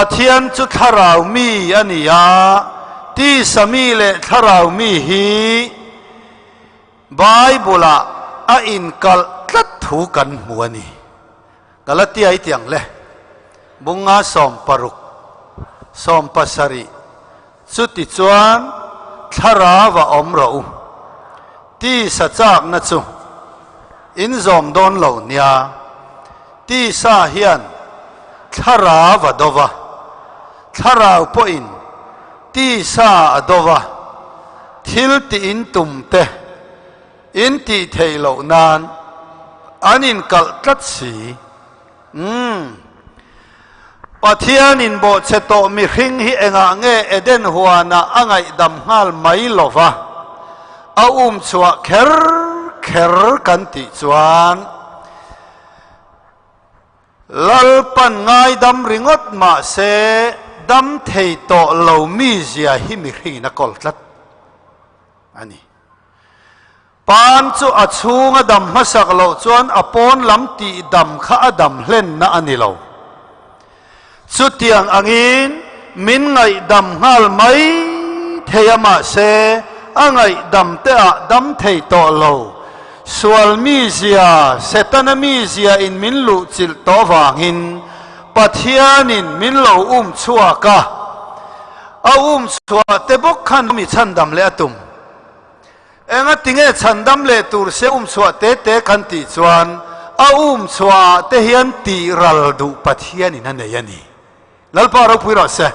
Pathian chu thlarau mi a ni a, tisa mi leh thlarau mi hi Bible-ah a inkalh tlat thu kan hmu a ni. Galatia i ti ang le, Bunga 16, 17, Chutichuan thlarau a awm rawh u, tisa chakna chu in zawm dawn lo nia, tisa hian thlarau a do va, thlarau pawhin tisa a do va, thil tih in tum te in tih theih loh nan an inkalh tlat si. Umm. Pathian inbawhchhe tawh mihring hi engah nge Eden huanah a ngaihdam nghal mai lo va, a um chhuah kher kher kan tih chuan Lalpan ngaidam ringawt mahse dam thei tawh lo mizia hi mihringin a kawl tlat a ni. Pan chu a chhung a dam hmasak loh chuan a pawn lam tih dam kha a dam hlenna a ni lo. Chutiang angin min ngaihdam nghal mai thei a mahse a ngaihdam te ah dam thei tawh lo. Sual mizia, Setana mizia in min luhchilh tawh vangin Pathianin min lo um chhuak a, a um chhuah te bawk khan mi chhandam leh a tum. Enga tinge chhandam leh tur se um chhuah te te kan tih chuan a um chhuah ah te hian tih ral duh Pathian in a nei a ni. Lalpa ropui rawh se.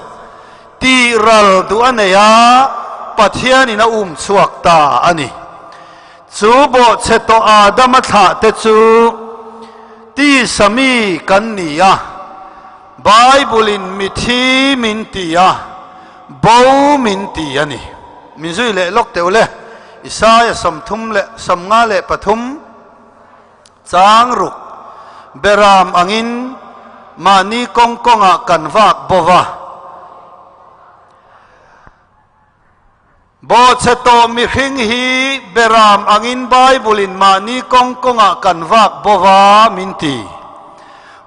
Tih ral duh a nei a, Pathian in a um chhuak ta a ni. Chu bawhchhe tawh Adama thlah te chu tisa mi kan ni a, Bible in mithi min ti a, bo min ti a ni. Min zui leh lawk teuh le, Isaia 33 chang ruk Beram angin mahni kawng kawngah kan vak bo va. Bawhchhe tawh mihring hi Beram angin Bible-in mahni kawng kawngah kan vak bo va min ti.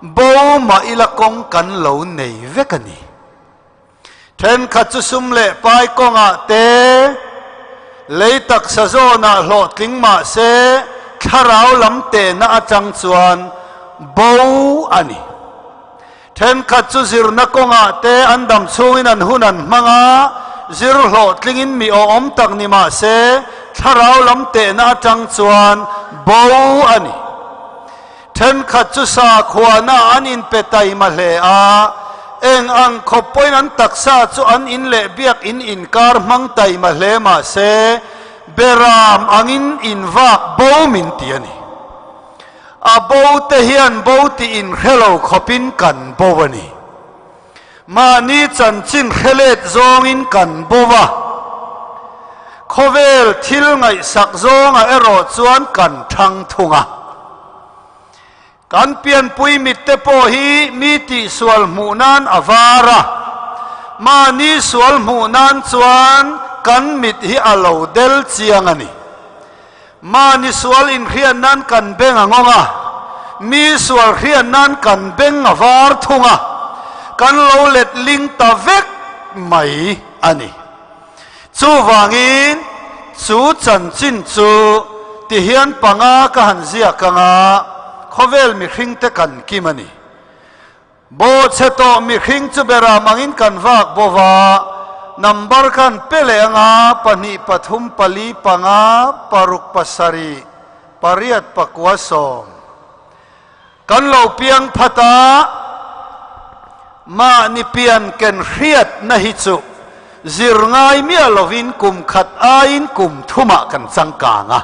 Bo mah ila kawng kan lo nei vek a ni. Thenkhat chu sum leh pai kawngah te, lei taksa zawnah hlawhtling mah se thlarau lam tehna atang chuan bo a ni. Thenkhat chu zirna kawngah te an dam chhungin an hun an hmang a, zir hlawhtlingin mi awhawm tak ni mah se thlarau lam tehna atang chuan bo a ni. Thenkhat chu sakhuana an inpe taima hle a, eng ang khawp pawhin an taksa chu an in leh biakinn inkar hmang taima hle mah se, Beram angin invak bo min ti a ni. A bo te hian bo tih inhre lo khawpin kan bo a ni. Mahni chanchin hre let zawngin kan bo a, khawvel thil ngaihsak zawngah erawh chuan kan thang thung a. Kan pianpui mitte pawh hi mi tihsual hmuh nan a var a, mahni sual hmuh nan chuan kan mit hi a lo del chiang a ni. Mahni sual inhriat nan kan beng a ngawng a, mi sual hriat nan kan beng a var thung a, kan lo let ling ta vek mai a ni. Chuvangin chu chanchin chu tihian panga ka han ziak anga khawvel mihringte kan kim a ni. Bawhchhe tawh mihring chu berah mangin kan vak bo va, number khan pe leh anga pahnih pathum pali panga paruk pasarih pariat pakua sawm kan lo piang phat a, mahni pian ken hriatna hi chu zir ngai miah lovin kum khat aiin kum thumah kan changkang a.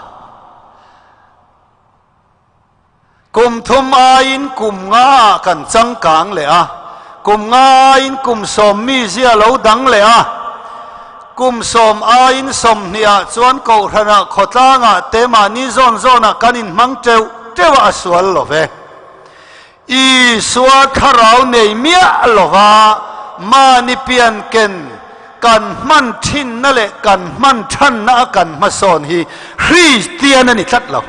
Kum thum aiin kum nga ah kan changkang leh a, kum nga aiin kum sawm mi zia lo dang leh a, kum sawm aiin sawmhnih ah chuan kohhranah khawtlangah te mahni zawn zawnah kan inhmang teuh teuh a, a sual lo ve. Isua thlarau nei miah lova mahni pian ken kan hman thinna leh kan hman thanna a kan hmasawn hi Kristian a ni tlat lo.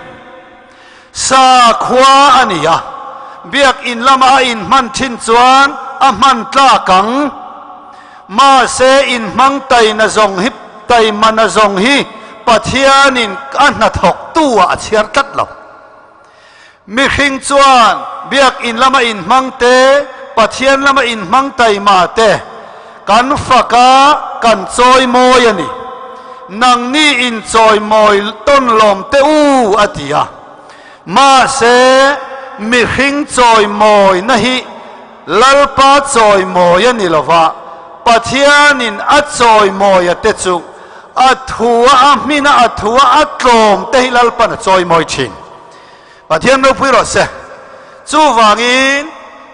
Sakhua a ni a, biakinn lama a inhman thin chuan a hman tlak ang. Mahse inhmang taina zawng hi taimana zawng hi Pathianin a hnathawktu ah a chhiar tlat lo. Mihring chuan biakinn lama inhmang te, Pathian lama inhmang taima te kan fak a, kan chawimawi a ni. Nangni inchawimawi tawn lawm teh u, a ti a. Mahse mihring chawimawina hi Lalpa chawimawi a ni lo va, Pathianin a chawimawia te chu a thua a hmina a thua a tlawm te hi Lalpan a chawimawi thin. Pathian ropui rawh se. Chuvangin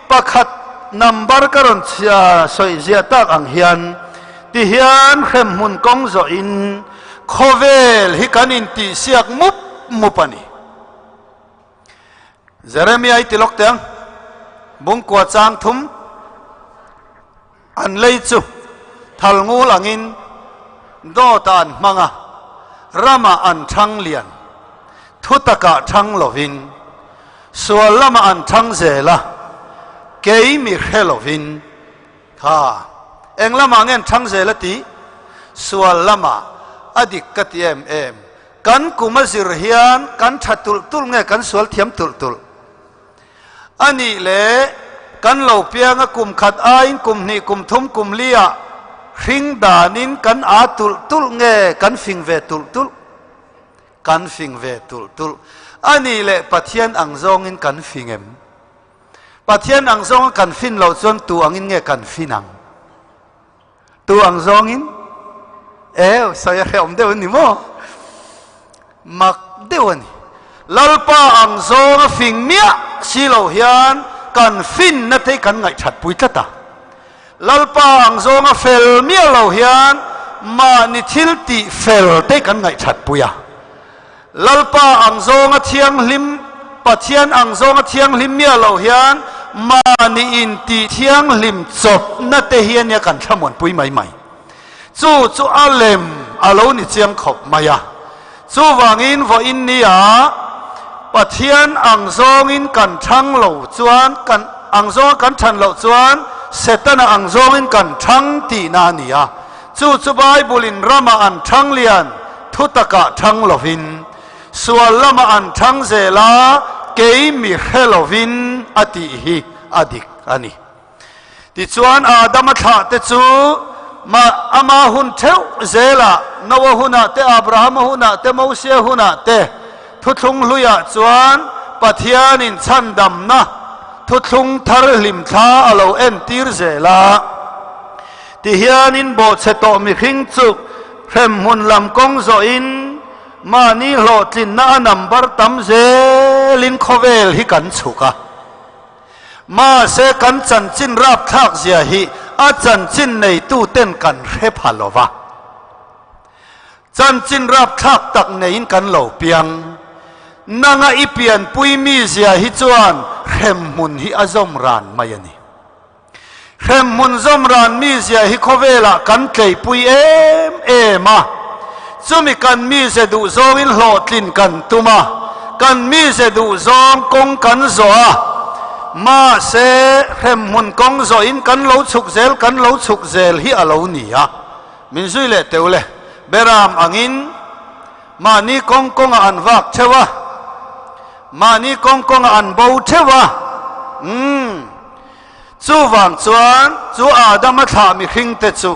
pakhat number ka rawn sawi ziah tak ang hian tihian hremhmun kawng zawhin khawvel hi kan intihsiak mup mup a ni. Jeremia i ti lawk teh ang, Bungkua chang thum an lei chu thal ngul angin dawtah an hmang a, ramah an thang lian, thu takah thang lovin, sual lamah an thang zel a, kei mi hre lovin. Kha, eng lamah nge an thang zel a tih? Sual lamah a dik ka ti em em. Kan kum a zir hian kan tha tulh tulh nge kan sual thiam tulh tulh? A nih leh kan lo pianga kum khat aiin kum hnih kum thum kum li ah hring danin kan aa tulh tulh nge kan fing ve tulh tulh? Kan fing ve tulh tulh. A nih leh Pathian ang zawngin kan fing em? Pathian ang zawnga kan fin loh chuan tu angin nge kan fin ang? Tu ang zawngin? Ew, sawi a hrehawm deuh a ni maw? Mak deuh a ni. Lalpa ang zawnga fing miah si lo hian kan finna te hi kan ngaihthat pui tlat a. Lalpa ang zawnga fel miah lo hian mahni thil tih fel te hi kan ngaihthat pui a. Lalpa ang zawnga thianghlim, Pathian ang zawnga thianghlim miah loh hian mahni intih thianghlim chawpna te hi ania kan thlamuanpui mai mai. Chu chu a lem a lo ni chiang khawp mai a. Chuvangin vawiin nia Pathian ang zawngin kan thang lo chuan kan ang zawnga kan than loh chuan Setana ang zawngin kan thang tihna a ni a. Chu chu Bible-in ramah an thang lian, thutakah thang lovin, sual lamah an thang zel a, kei mi hre lovin a tih hi a dik a ni. Tichuan Adama thlahte chu ama hun theuh zelah, Noa hunah te, Abrahama hunah te, Mosia hunah te, Thuthlung hluiah chuan Pathianin chhandamna thuthlung thar hlimthla a lo entir zel a. Tihianin bawhchhe tawh mihring chu hremhmun lam kawng zawhin mahni hlawhtlinna a number tam zelin khawvel hi kan chhuk a. Mahse kan chanchin rapthlak zia hi a chanchin neituten kan hre pha lo va. Chanchin rapthlak tak neiin kan lo piang. Nanga i pianpui mizia hi chuan hremhmun hi a zawm ran mai a ni. Hremhmun zawm ran mizia hi khawvelah kan tleipui em em a. Chumi kan mize duh zawngin hlawhtlin kan tum a, kan mize duh zawng kawng kan zawh a. Mahse, hremhmun kawng zawhin kan lo chhuk zel kan lo chhuk zel hi a lo ni a. Min zui leh teu le. Beram angin mahni kawng kawngah an vak theuh a, mahni kawng kawngah an bo theuh a. Umm. Chuvang chuan chu Adama thlah mihringte chu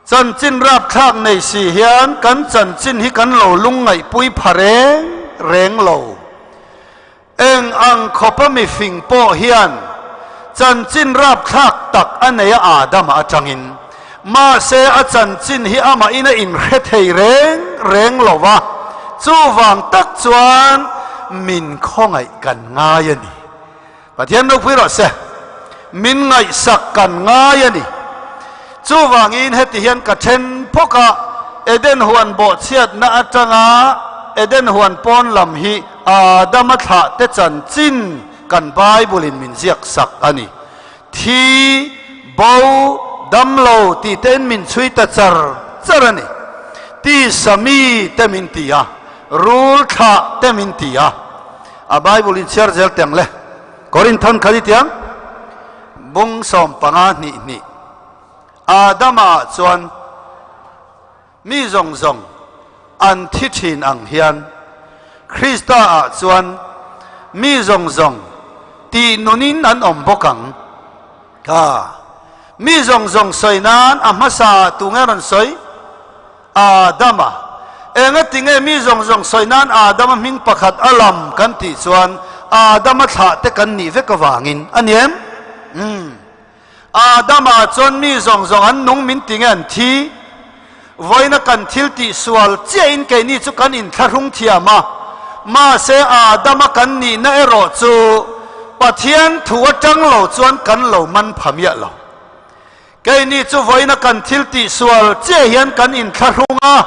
chanchin rapthlak nei si hian kan chanchin hi kan lo lungngaihpui pha reng reng lo. Eng ang khawpa mifing pawh hian chanchin rapthlak tak a nei a Adama atangin. Mahse a chanchin hi amahin a inhre thei reng reng lo va, chuvang tak chuan min khawngaih kan ngai a ni. Pathian ropui rawh se, min ngaihsak kan ngai a ni. Chuvangin heti hian ka then phawk a, Eden huan bawhchhiatna atanga Eden huan pawn lam hi Adama thlahte chanchin kan Bible-in min ziak sak a ni. Thi, bo, damlo tih tein min chhui ta char char a ni. Tisa mi te min ti a, rul thlah te min ti a. A Bible in chhiar zel teng le. Korinthon kha ni tiang. Bung 15 hnih hnih. Adama chuan mi zawng zawng an thi thin ang hian Krista ah chuan mi zawng zawng tih nunin an awm bawk ang. Ka mi zawng zawng sawi nan a hmasa ah tunge rawn sawi? Adama. Engatinge mi zawng zawng sawi nan Adama hming pakhat a lam kan tih chuan Adama thlah te kan nih vek avangin a ni em? Umm. Adama chuan mi zawng zawng an nung min ti nge an thi? Vawiina kan thil tih sual chiahin keini chu kan inthlahrung thiam a, mahse Adama kan nihna erawh chu Pathian thu atang lo chuan kan lo man pha miah lo. Keini chu vawiina kan thil tih sual chiah hian kan inthlahrung a,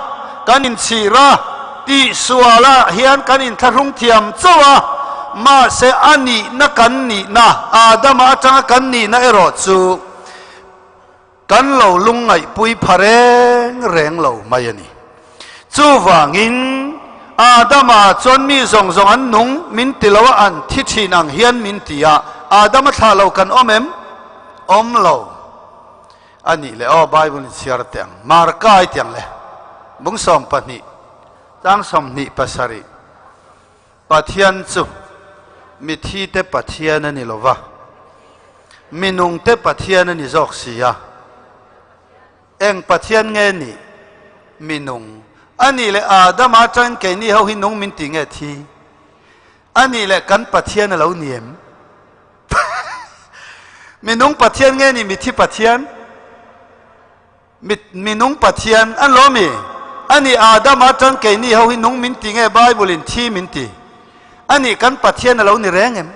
kan inchhir a, tih sualah hian kan inthlahrung thiam chauh a, mahse a nihna kan nihna, Adama atanga kan nihna erawh chu kan lo lungngaihpui pha reng reng lo mai a ni. Chuvangin Adama chuan mi zawng zawng an nung min ti lo a, an thi thin ang hian min ti a, Adama thlah lo kan awm em? Awm lo. A nih leh aw Bible in chhiar teh ang. Marka i tiang le. Bung 12, tlang 27. Pathian chu mithi te Pathian a ni lo va, minung te Pathian a ni zawk si a. Eng Pathian nge nih? Minung. A nih leh Adama atangin keini ho hi nung min ti nge thi? A nih leh kan Pathian a lo ni em? Minung Pathian nge nih mithi Pathian? Minung Pathian an lo mi? A nih Adama atang keini ho hi nung min ti nge Bible in thi min ti? A nih kan Pathian a lo ni reng em?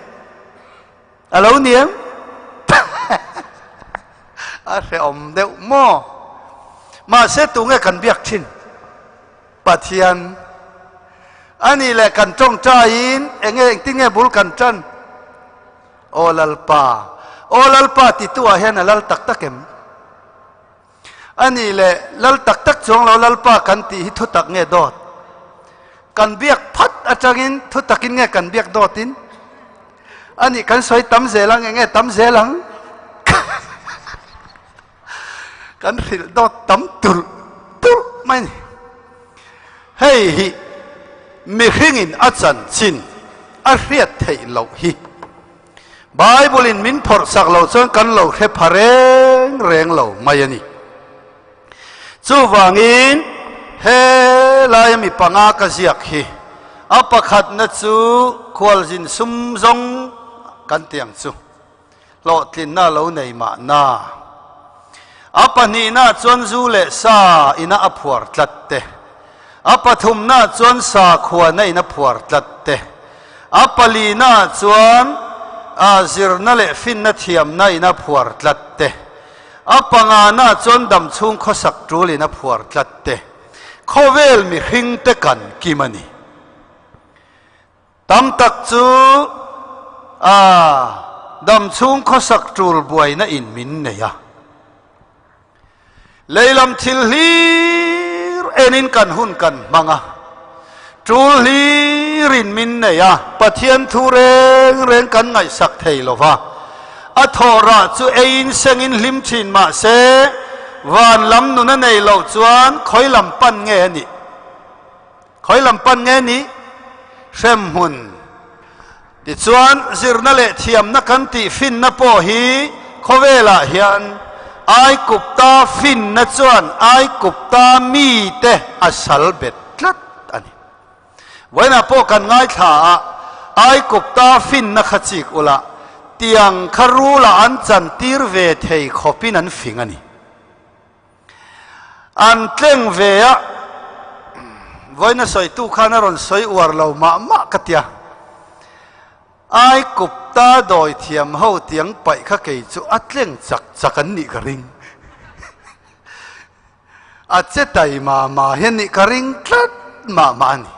A lo ni em? A hrehawm deuh maw? Mahse tunge kan biak thin? Pathian. A nih leh kan tawngtaiin enge engtin nge bul kan tan? Aw Lalpa, aw Lalpa titu ah hian a lal tak tak em? A nih leh lal tak tak chuang lo Lalpa kan tih hi thutak nge dawt? Kan biak phat atangin thutakin nge kan biak dawtin? A nih kan sawi tam zel ang enge tam zel ang? Kan hrilh dawt tam tulh tulh mai ni. Hei hi mihringin a chanchin a hriat theih loh hi. Bible in min phawrh sak lo chuan kan lo hre pha reng reng lo mai a ni. Chuvangin he laia mi panga ka ziak hi a pakhatna chu khualzin sum zawng kan ti ang chu. Hlawhtlinna a lo nei mahna. A pahnihna chuan zu leh sa ina a phuar tlat te. A pathumna chuan sakhuana in a phuar tlat te. A palina chuan a zirna leh finna thiamna in a phuar tlat te. A pangana chuan damchhung khawsak tul in a phuar tlat te. Khawvel mihringte kan kim a ni. Tam tak chu a damchhung khawsak tul buaina in min nei a. Leilam thil hlir enin kan hun kan hmang a. Tul hlirin min nei a, Pathian thu reng reng kan ngaihsak thei lo va. A thawhrah chu eiin sengin hlim thin mah se, van lam nun a nei loh chuan khawi lam pan nge a nih? Khawi lam pan nge nih? Hremhmun. Tichuan, zirna leh thiamna kan tih finna pawh hi khawvelah hian Aikupta finna chuan Aikupta mite a sal bet tlat a ni. Vawiinah pawh kan ngaithla a, Aikupta finna kha chik ula, tiang kha rulah an chantir ve thei khawpin an fing a ni. An tleng ve a, vawiin a sawitu khan a rawn sawi uar lo mah mah ka tia. Aikupta dawi thiam ho tiang paih kha kei chu a tleng chak chak an nih ka ring. A che tai mah mah hian nih ka ring tlat mah mah a ni.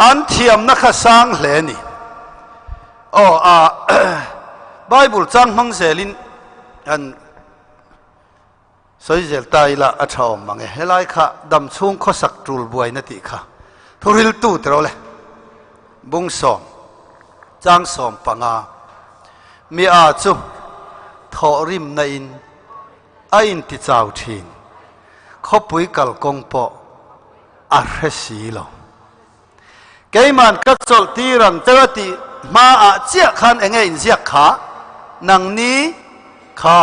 An thiamna kha sang hle a ni. Aw a Bible chang hmang zelin an Sawi zel ta ila a tha awm mang e. Helai kha dam chhung khawsak tul buaina tih kha thuriltu tiro le. Bung 10 chang 15 mi a chu. Thawhrimna in a intichau thin. Khawpui kalkawng pawh a hre si lo. Keiman ka chawlh tir ang che a tih hmaah chiah khan enge inziak kha? Nangni kha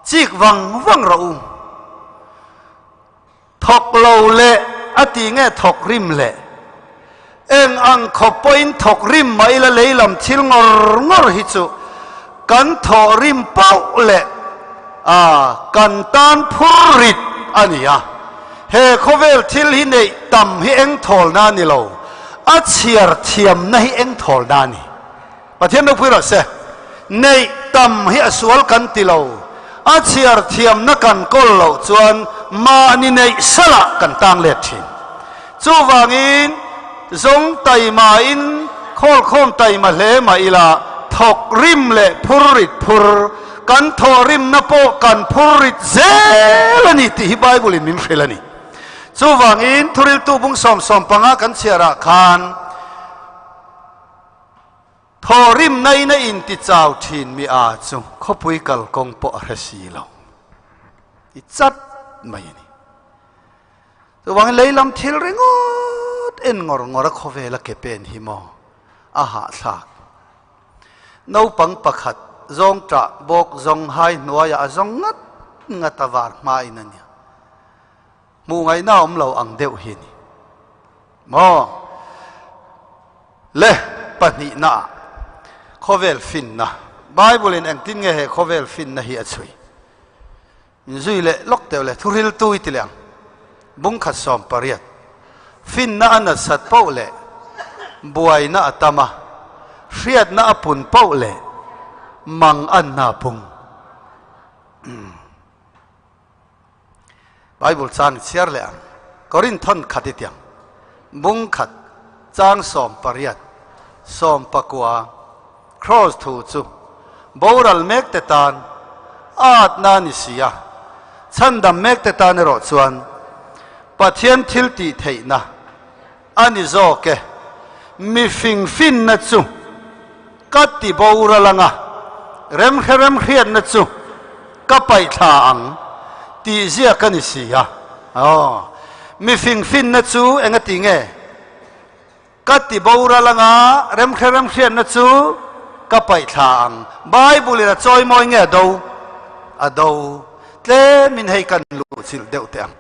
chik vang vang rawh u. Thawk lo leh a ti nge thawk rim leh? Eng ang khawp pawhin thawk rim mah ila lei lam thil ngawr ngawr hi chu kan thawh rim pauh leh a kan tan phur rit a ni a. He khawvel thil hi neih tam hi eng thawlna a ni lo, a chhiar thiamna hi eng thawlna a ni. Pathian ropui rawh se. Neih tam hi a sual kan ti lo, a chhiar thiamna kan kawl loh chuan mahni neih salah kan tang let thin. Chuvangin zawng taima in khawlkhawm taima hle mah ila thawk rim leh phur rit phur, kan thawh rimna pawh kan phur rit zel a ni tih hi Bible in min hrilh a ni. Chuvangin thuriltu bung 75 kan chhiarah khan, Thawhrimna in a inti chau thin mi a chu khawpui kalkawng pawh a hre si lo ti chat mai a ni. Chuvangin lei lam thil ringawt en ngawr ngawr a khawvel a ke pen hi maw a hahthlak. Naupang pakhat zawng ṭah bawk zawng hai hnuaiah a zawng ngat ngat a var hmain a nia. Hmuh ngaihna a awm lo ang deuh hi a ni maw? Le pahnihna ah khawvel finna, Bible in engtin nge he khawvel finna hi a chhui? Min zui leh lawk teuh le, thuhriltu i ti leh ang. Bung khat 18, Finna a nasat poh leh buaina a tam a, hriatna a pun poh leh mang anna a pung. Bible chang i chhiar leh ang. Korinthon khat i tiang. Bung khat chang 18, 19 Kraws thu chu boral mek te tan atna a ni si a, chhandam mek te tan erawh chuan Pathian thil tih theihna a ni zawk e. Mifing finna chu ka ti boral ang a, remhre remhriatna chu ka paihthla ang tih ziak a ni si a. Aw, mifing finna chu eng a ti nge? Ka ti boral ang a, remhre remhriatna chu ka paihthla ang. Bible-in a chawimawi nge a do? A do. Tlemin hei kan luhchilh deuh teh ang.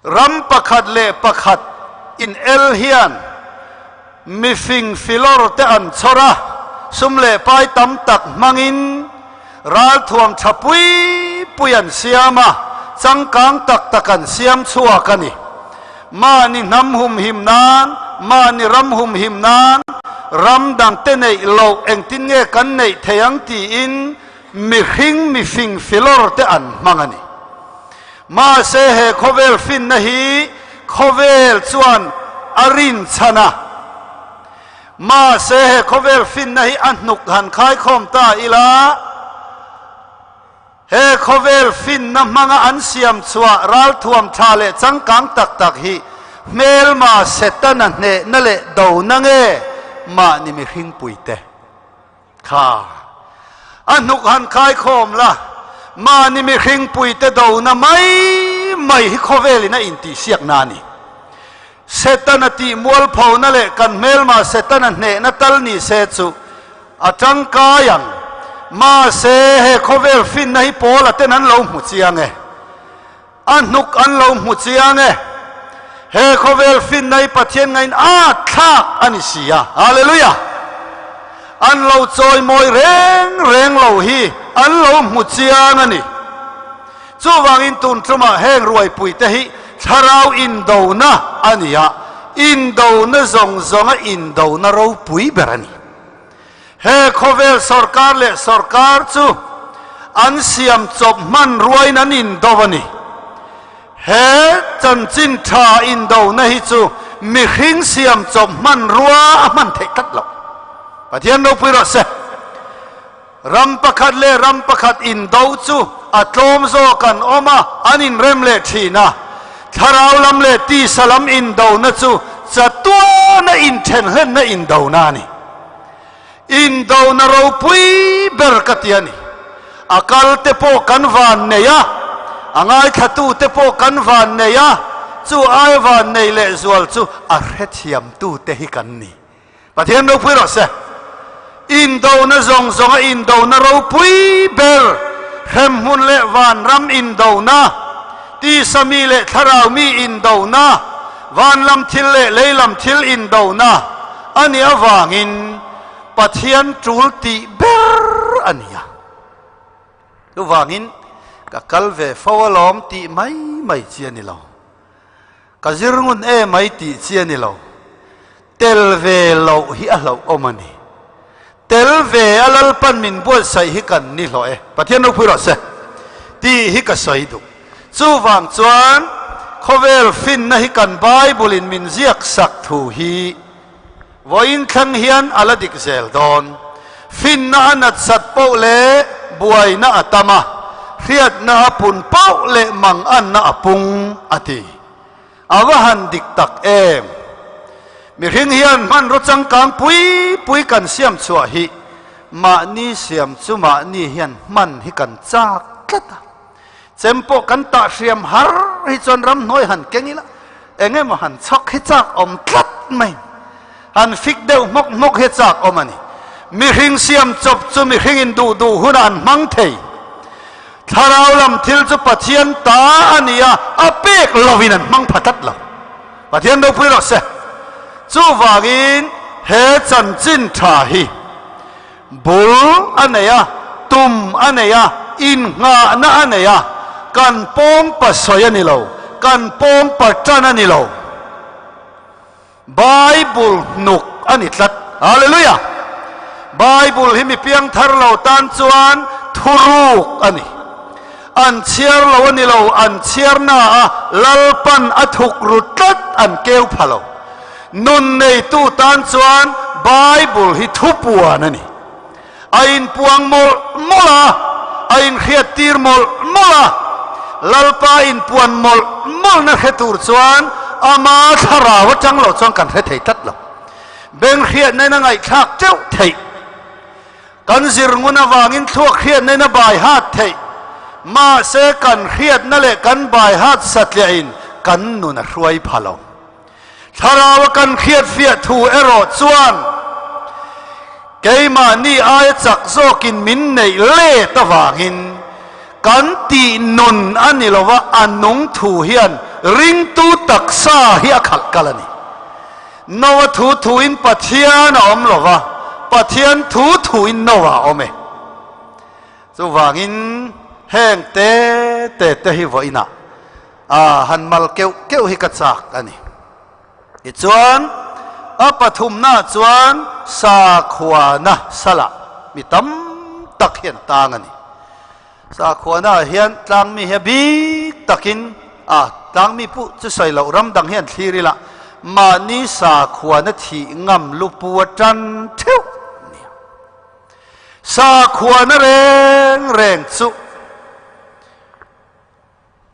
Ram pakhat leh pakhat in el hian mifing filawr te an chhawr a, sum leh pai tam tak hmangin ralthuam tha pui pui an siam a, changkang tak tak an siam chhuak a ni. Mahni hnam humhim nan, mahni ram humhim nan, ram dang te neih loh engtin nge kan neih thei ang tiin Mihring mifing filawr te an hmang a ni. Mahse he khawvel finna hi khawvel chuan a rinchhan a. Mahse he khawvel finna hi a hnuk han khaikhawm ta ila, he khawvel finna hmanga an siam chhuah ralthuam tha leh changkang tak tak hi hmelma Setana hnehna leh dona nge mahni mihringpuite? Kha a hnuk han khaikhawm la, mahni mihringpuite dona mai mai hi khawvelin a intihsiakna a ni. Setana tih mualphona leh kan hmelma Setana hnehna tal ni se chu a tangkai ang. Mahse, he khawvel finna hi Paula ten an lo hmu chiang e. A hnuk an lo hmu chiang e. He khawvel finna hi Pathian ngain a thlak a ni si a. Hallelujah! An lo chawimawi reng reng lo hi an lo hmu chiang a ni. Chuvangin tun tumah heng ruaipuite hi thlarau indona a ni a, indona zawng zawnga indona ropui ber a ni. He khawvel sawrkar leh sawrkar chu an siam chawp hmanruain an indo a ni. He chanchin tha indona hi chu mihring siam chawp hmanrua a hman theih tlat lo. Pathian ropui rawh se. Ram pakhat leh ram pakhat indo chu a tlawm zawk an awm a, an inrem leh thin a. Thlarau lam leh tisa lam indona chu chatuana inthenhlenna indona a ni. Indona ropui ber ka ti a ni. A kal te pawh kan van nei a, a ngaithlatu te pawh kan van nei a, chu aia van nei lehzual chu a hrethiamtu te hi kan ni. Pathian ropui rawh se. Indona zawng zawnga indona ropui ber, hremhmun leh vanram indona, tisa mi leh thlarau mi indona, van lam thil leh lei lam thil indona a nih avangin Pathian tul tih ber a ni a. Chuvangin ka kal ve fo alawm tih mai mai chi a ni lo. Ka zir ngun em ai tih chi a ni lo. Tel ve loh hi a hlauhawm a ni. Tel ve a Lalpan min buatsaih hi kan ni hlawh e. Pathian ropui rawh se. Tih hi ka sawi duh. Chuvang chuan khawvel finna hi kan Bible in min ziak sak thu hi vawiin thleng hian a la dik zel dawn. Finna a nat sat poh leh buaina a tam a, hriatna a pun poh leh manganna a pung, a ti. A va han dik tak em! Mihring hian hmanraw changkang pui pui kan siam chhuah hi mahni siam chu mahni hian hman hi kan chak tlat a. Chem pawh kan tah hriam har hi chuan ramhnuai han keng ila, eng emaw han chhawk hi chak awm tlat mai. Han fik deuh hmawk hmawk hi chak awm a ni. Mihring siam chawp chu mihringin duh duh hunah an hmang thei. Thlarau lam thil chu Pathian ta a ni a, a pek lovin an hmang pha tlat lo. Pathian ropui rawh se. Chuvangin he chanchin tha hi bul a nei a, tum a nei a, innghahna a nei a, kan pawngpa sawi a ni lo, kan pawngpa tan a ni lo. Bible hnuk a ni tlat. Hallelujah! Bible hi mi piangthar lo tan chuan thuruk a ni. An chhiar lo a ni lo, an chhiarna a Lalpan a thuk ru tlat an keu pha lo. Nun neitu tan chuan Bible hi thupuan a ni. A inpuang mawlh mawlh a, a inhriattir mawlh mawlh a. Lalpa inpuan mawlh mawlhna hre tur chuan ama thlarau atang lo chuan kan hre thei tlat lo. Beng hriatnain a ngaihthlak teuh theih. Kan zir ngun avangin thluak hriatnain a bai hat theih. Mahse kan hriatna leh kan bai hat satliahin kan nun a hruai pha lo. Thlarau a kan hriatfiah thu erawh chuan keimahni aia chak zawkin min neih let avangin kan tih nun a ni lova, a nung thu hian ringtu taksa hi a khalh kal a ni. Noa thu thuin Pathian a awm lova, Pathian thu thuin Noa a awm e. Chuvangin heng te te te hi vawiinah A han mal keuh keuh hi ka chak a ni. Tichuan, a pathumnaah chuan sakhuana salah mi tam tak hian a tang a ni. Sakhuanaah hian tlangmi hi a bik takin, a tlangmi puh chu sawi loh ram dang hian thlir ila, mahni sakhuana thih ngam lupu a tan theuh a ni. Sakhuana reng reng chu.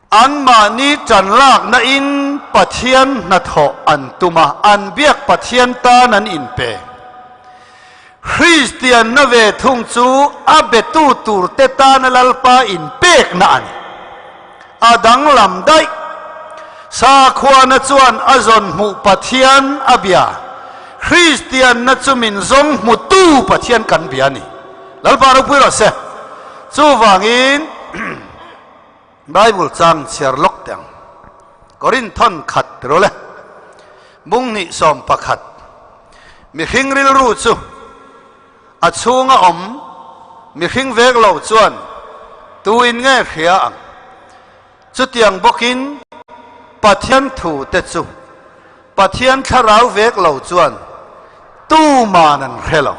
Anmahni ṭan lakna in Pathian hnathawh an tum a, an biak Pathian tan an inpe. Kristianna ve thung chu a betu turte tana Lalpa inpekna a ni. A danglam daih. Sakhuana chuan a zawn hmuh Pathian a bia. Kristianna chu min zawng hmutu Pathian kan bia a ni. Lalpa ropui rawh se. Chuvangin. Bible chang chhiar lawk teh ang. Korinthon khat ti rawh le. Bung hnih 11. Mihring rilru chu a chhunga awm mihring vek lo chuan tuin nge hria ang? Chutiang bawkin Pathian thu te chu Pathian thlarau vek lo chuan tuman an hre lo.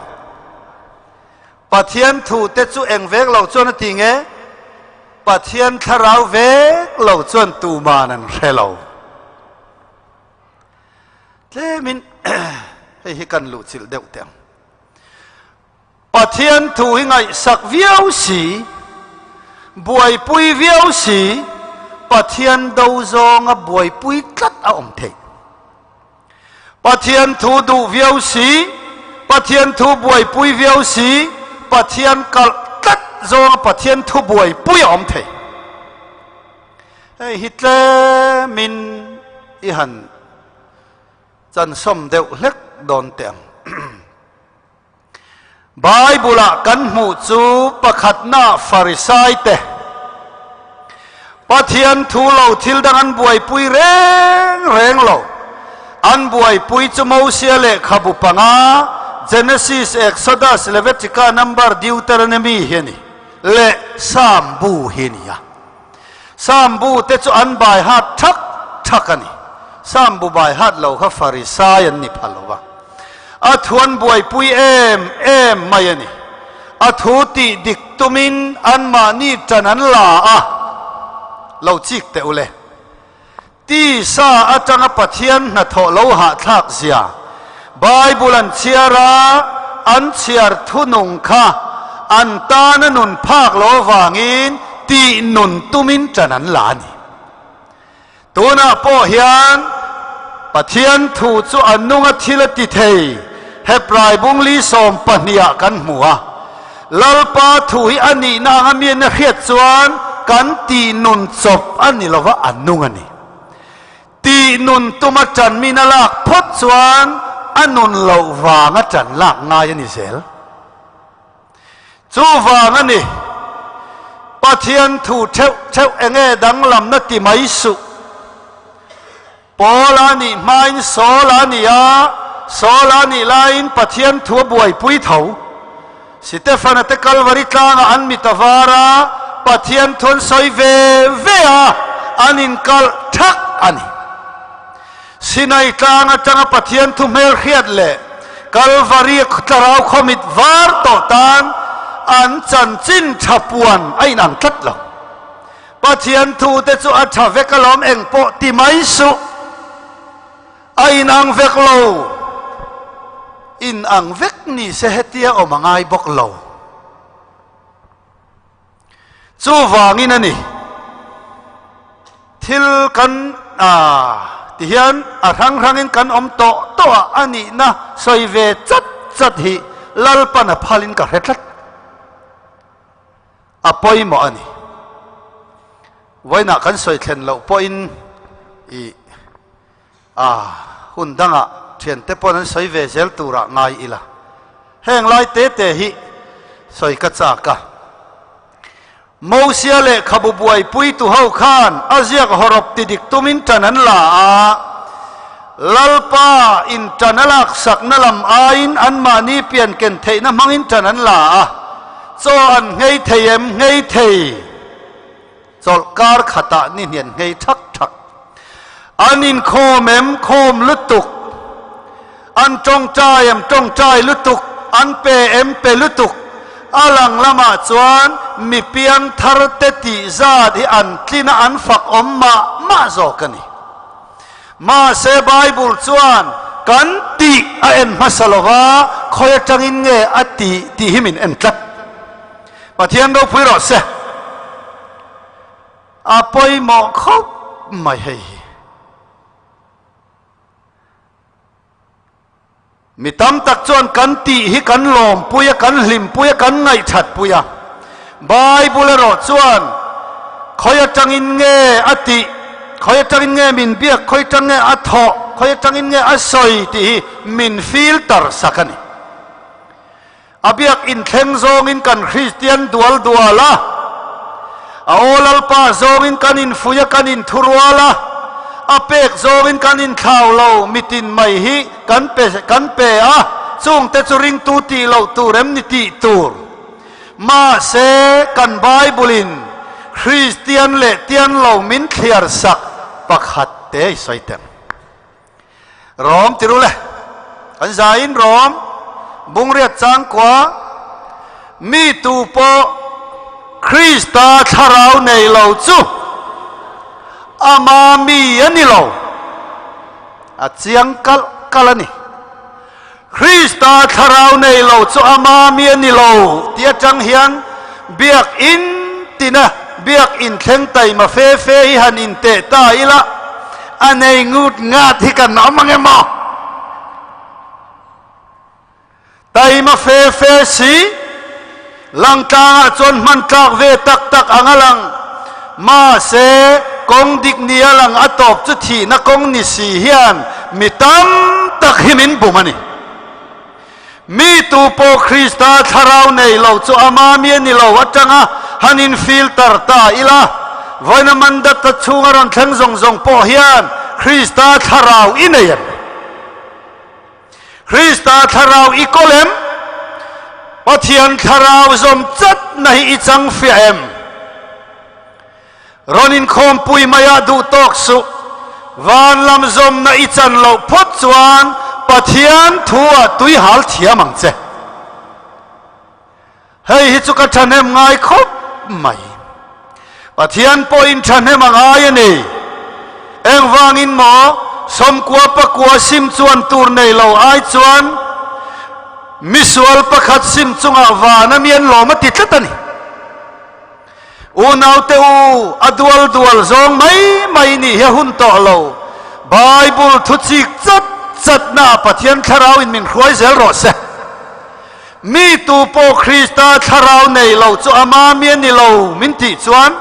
Pathian thu te chu eng vek lo chuan a ti nge? Pathian thlarau vek lo chuan tuman an hre lo. Tlemin hei hi kan luh chilh deuh teh ang. Pathian thu hi ngaihsak viau si, buaipui viau si, Pathian do zawnga buaipui tlat a awm theih. Pathian thu duh viau si, Pathian thu buaipui viau si, Pathian kalh tlat zawnga Pathian thu buaipui a awm thei. Hei hi tlemin i han chansawm deuh hlek dawn teh ang. Bible-ah kan hmuh chu pakhatna Farisai te Pathian thu lo thil dang an buaipui reng reng lo. An buaipui chu Mosia lehkhabu panga, Genesis, Exodus, Levitica, Number, Deuteronomy hi a ni, leh Psalm bu hi a ni a. Psalm bu te chu an bai hat thak thak a ni. Psalm bu bai hat lo kha Farisai an ni pha lo va. A thu an buaipui em em mai a ni. A thu tih dik tumin anmahni tan an la a, lo chik teh u le. Tisa atanga Pathian hnathawh lo hahthlak zia Bible an chhiar a, an chhiar thunung kha an tana nun phak lo avangin tih nun tumin tan an la a ni. Tunah pawh hian Pathian thu chu a nunga thil a ti thei, Hebrai bungli sawmpahnih ah kan hmu a. Lalpa thu hi a nihna anga mi an a hriat chuan kan tih nun chawp a ni lova a nung a ni. Tih nun tuma ṭan min a lak phawt chuan a nun loh vanga ṭan lak ngai a ni zel. Chuvang a ni, Pathian thu theuh theuh enge danglamna ti mai suh. Paula nih hmain Saula a ni a, Saula nih laiin Pathian thu a buaipui tho. Sitefana te Kalvari tlangah an mit a var a, Pathian thu an sawi ve ve a, an inkalh thak a ni. Sinai tlang atanga Pathian thu hmelhriat leh Kalvari tlarau khawmit var tawh tan an chanchin tha puan a inang tlat lo. Pathian thu te chu a tha vek alawm eng pawh ti mai suh. A inang vek lo. Inang vek ni se hetia awm a ngai bawk lo. Chuvangin a ni. Thil kan ti hian a hrang hrangin kan awm tawh tawh a, a nihna sawi ve chat chat hi Lalpan a phalin ka hre tlat. A pawimawh a ni. Vawiinah kan sawi thlen loh pawhin i a hun dangah thiante pawn an sawi ve zel turah ngai ila. Heng lai te te hi sawi ka chak a. Mosia lehkhabu buaipuitu ho khan a ziak hawrawp ti dik tumin tan an la a, Lalpa in tan a laksakna lam aiin anmahni pian ken theihna hmangin tan an la a. Chaw an nghei thei em? Nghei thei. Chawlh kar khatah ni hnian nghei thak thak. An inkhawm em? Khawm lutuk. An tawngtai em? Tawngtai lutuk. An pe em? Pe lutuk. A lang lamah chuan mi piang thar te tih zat hi an tlin a, an fak awm mah mah zawk a ni. Mahse Bible chuan kan tih a en hmasa lo va, khawi atangin nge a tih tih hi min en tlat. Pathian ropui rawh se. A pawimawh khawp mai hei hi. Mi tam tak chuan kan tih hi kan lawmpui a, kan hlimpui a, kan ngaihthatpui a. Bible erawh chuan khawi atangin nge a tih, khawi atangin nge min biak, khawi atang nge a thawh, khawi atangin nge a sawi tih hi min filter sak a ni. A biak inthleng zawngin kan Kristian dual dual a, a aw Lalpa zawngin kan infuih a, kan inthurual a, a pek zawngin kan inthlau lo, mitin mai hi kan pe kan pe a, chungte chu ringtu tih loh tur em ni tih tur. Mahse, kan Bible-in Kristian leh tian lo min thliar sak pakhat te i sawi teng. Rom ti ru le. Kan zaiin Rom bungriat changkua mi tu pawh Krista thlarau nei lo chu ama mi a ni lo. A chiang kalh kalh a ni. Krista thlarau nei lo chu ama mi a ni lo tih atang hian biakinn tina biakinn thleng taima fe fe hi han inteh ta ila, a nei ngut ngat hi kan awm ang em aw? Taima fe fe si, langtlangah chuan hman tlak ve tak tak ang a lang. Mahse, kawng dik ni a lang a tawp chu thihna kawng ni si hian mi tam tak hi min bum a ni. Mi tu pawh Krista thlarau nei lo chu ama mi a ni lo atanga han in filter ta ila, vawiina mandata chhunga rawn thleng zawng zawng pawh hian Krista thlarau i nei em? Krista thlarau i kawl em? Pathian thlarau zawm chatna hi i chang fiah em? Rawn inkhawmpui maiah duh tawk suh. Van lam zawmna i chan loh phawt chuan Pathian thu-ah tui hal thiam ang che. Hei hi chu ka thahnem ngai khawp mai. Pathian pawhin thahnem a ngai a ni. Engvangin maw sawmkua pakua sim chuan tur nei lo ai chuan misual pakhat sim chungah van a mi an lawm a ti tlat a ni. Unaute u, a dual dual zawng mai mai nih hi a hun tawh lo. Bible thu chik chat chatnaah Pathian Thlarauin min hruai zel rawh se. Mi tu pawh Krista Thlarau nei lo chu ama mi a ni lo min tih chuan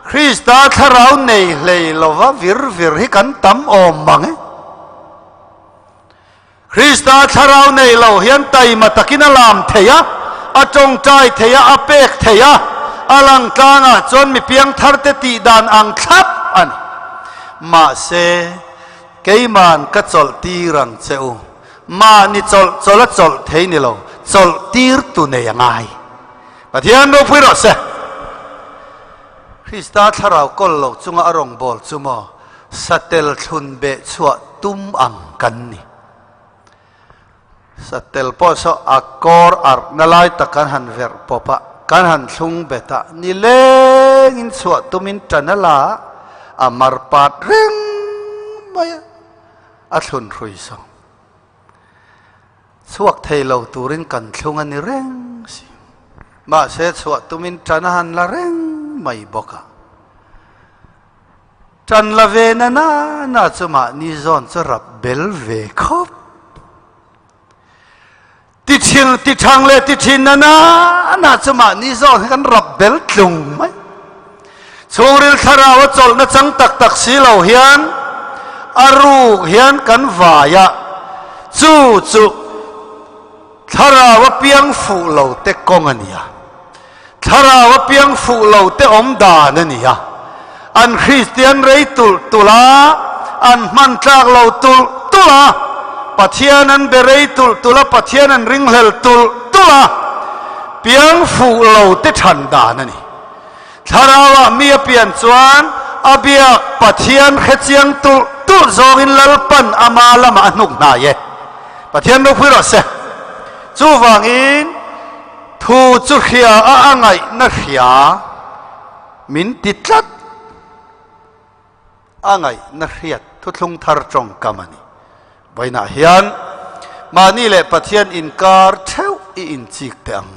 Krista Thlarau nei hlei lova vir vir hi kan tam awm mang e. Krista Thlarau nei lo hian taima takin a lam thei a, a tawngtai thei a, a pek thei a, a lang tlangah chuan mi piangtharte tih dan ang thlap a ni. Mahse, keiman ka chawlh tir ang che u. Mahni chawlh chawlh a chawlh thei ni lo, chawlh tir tu nei a ngai. Pathian ropui rawh se. Krista Thlarau kawl lo chunga a rawngbâwl chu maw satel thlun beh chhuah tum ang kan ni. Satel pawh saw a kawr arhna lai tak kan han verh pawp a, kan han thlung bet a, nilengin chhuah tumin ṭan a la a, a mar pat reng mai a, a thlun hrui saw. Chhuak thei lo turin kan thlung a ni reng si. Mahse chhuah tumin ṭan a han la reng mai bawk a. Ṭan la ve na na na chu mahni zawn chu rap bel ve khawp. Ti thil ti thang leh ti thin na na na chu mahni zawn hi kan rap bel tlung mai. Chhungril thlarau a chawlhna chang tak tak si lo hian a ruk hian kan vai a, chu chu thlarau a piang fuh lo te kawng a ni a, thlarau a piang fuh lo te awm dan a ni a, an Kristian rei tulh tulh a, an hman tlak lo tulh tulh a, Pathian an be rei tulh tulh a, Pathian an ringhlel tulh tulh a, piang fuh lo te chhan dan a ni. Thlarauah mi a pian chuan a biak Pathian hrechiang tulh tulh zawngin Lalpan ama lamah a hnuk hnai e. Pathian ropui rawh se. Chuvangin thu chu hria a a ngaihna hria min ti tlat. A ngaihna hriat thuthlung thar tawngkam a ni. Vawiinah hian mahni leh Pathian inkar theuh i inchik teh ang.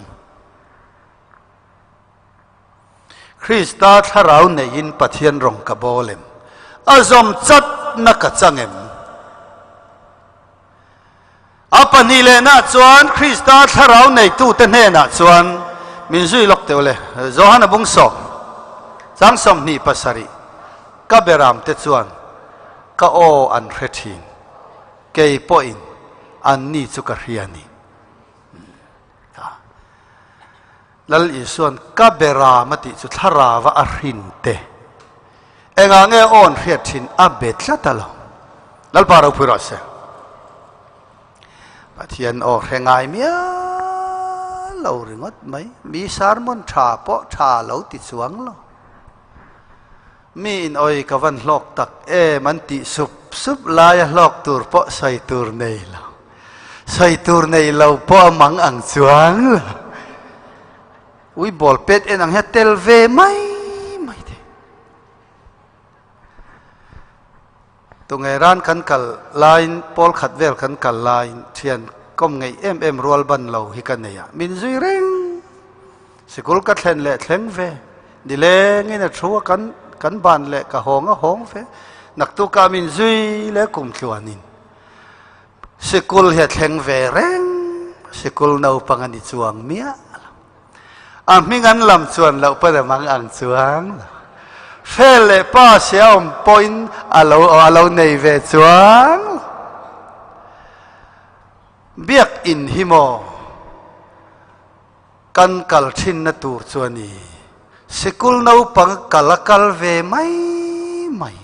Krista thlarau neiin Pathian rawng ka bawl em? A zawm chatna ka chang em? A pahnih lehna chuan Krista thlarau neitute hnenah chuan min zui lawk teuh le. Johana bung sawm, chang 27, Ka beramte chuan ka aw an hre thin, kei pawhin anni chu ka hria ni. Lal Isua'n ka beram a tih chu thlarava a hrin te. Engah nge aw an hriat thin a be tlat a lo. Lalpa ropui rawh se. Pathian aw hre ngai mial lo ringawt mai. Mi sermon tha pawh tha lo ti chuang lo. Mi in awi ka van hlawk tak em an tih sup sup laia hlawk tur pawh sawi tur nei lo. Sawi tur nei lo pawh a mang ang chuang lo. Ui ball pet en ang hian tel ve mai mai thei. Tunge ran kan kal laiin pawl khat vel kan kal laiin thian kawm ngeih em em rual ban lo hi ka nei a, min zui reng. Sikul ka thlen leh thleng ve, nilengin a thu a kan kan ban leh ka hawng a hawng ve, naktukah min zui leh kum tluanin sikul hi a thleng ve reng. Sikul naupang a ni chuang miah lo. A hming an lam chuan loh pawn a mang ang chuang lo. Fel leh pa sia awm pawhin a lo a lo nei ve chuang lo. Biakinn hi maw kan kal thinna tur chu a ni. Sikul naupang kal a kal ve mai mai.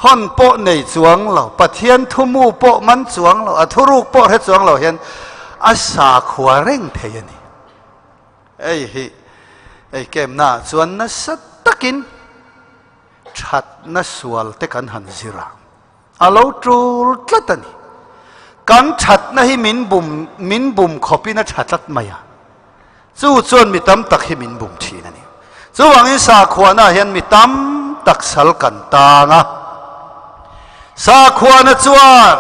Hawn pawh nei chuang lo, Pathian thumu pawh man chuang lo, a thuruk pawh hre chuang lo hian a sakhua reng thei a ni. Hei hi ei kemnaah chuan nasa takin thatna sual te kan han zir a, a lo tul tlat a ni. Kan thatna hi min bum min bum khawpin a tha tlat mai a. Chu chuan mi tam tak hi min bum thin a ni. Chuvangin sakhuana hian mi tam tak sal kan tang a. Sakhuana chuan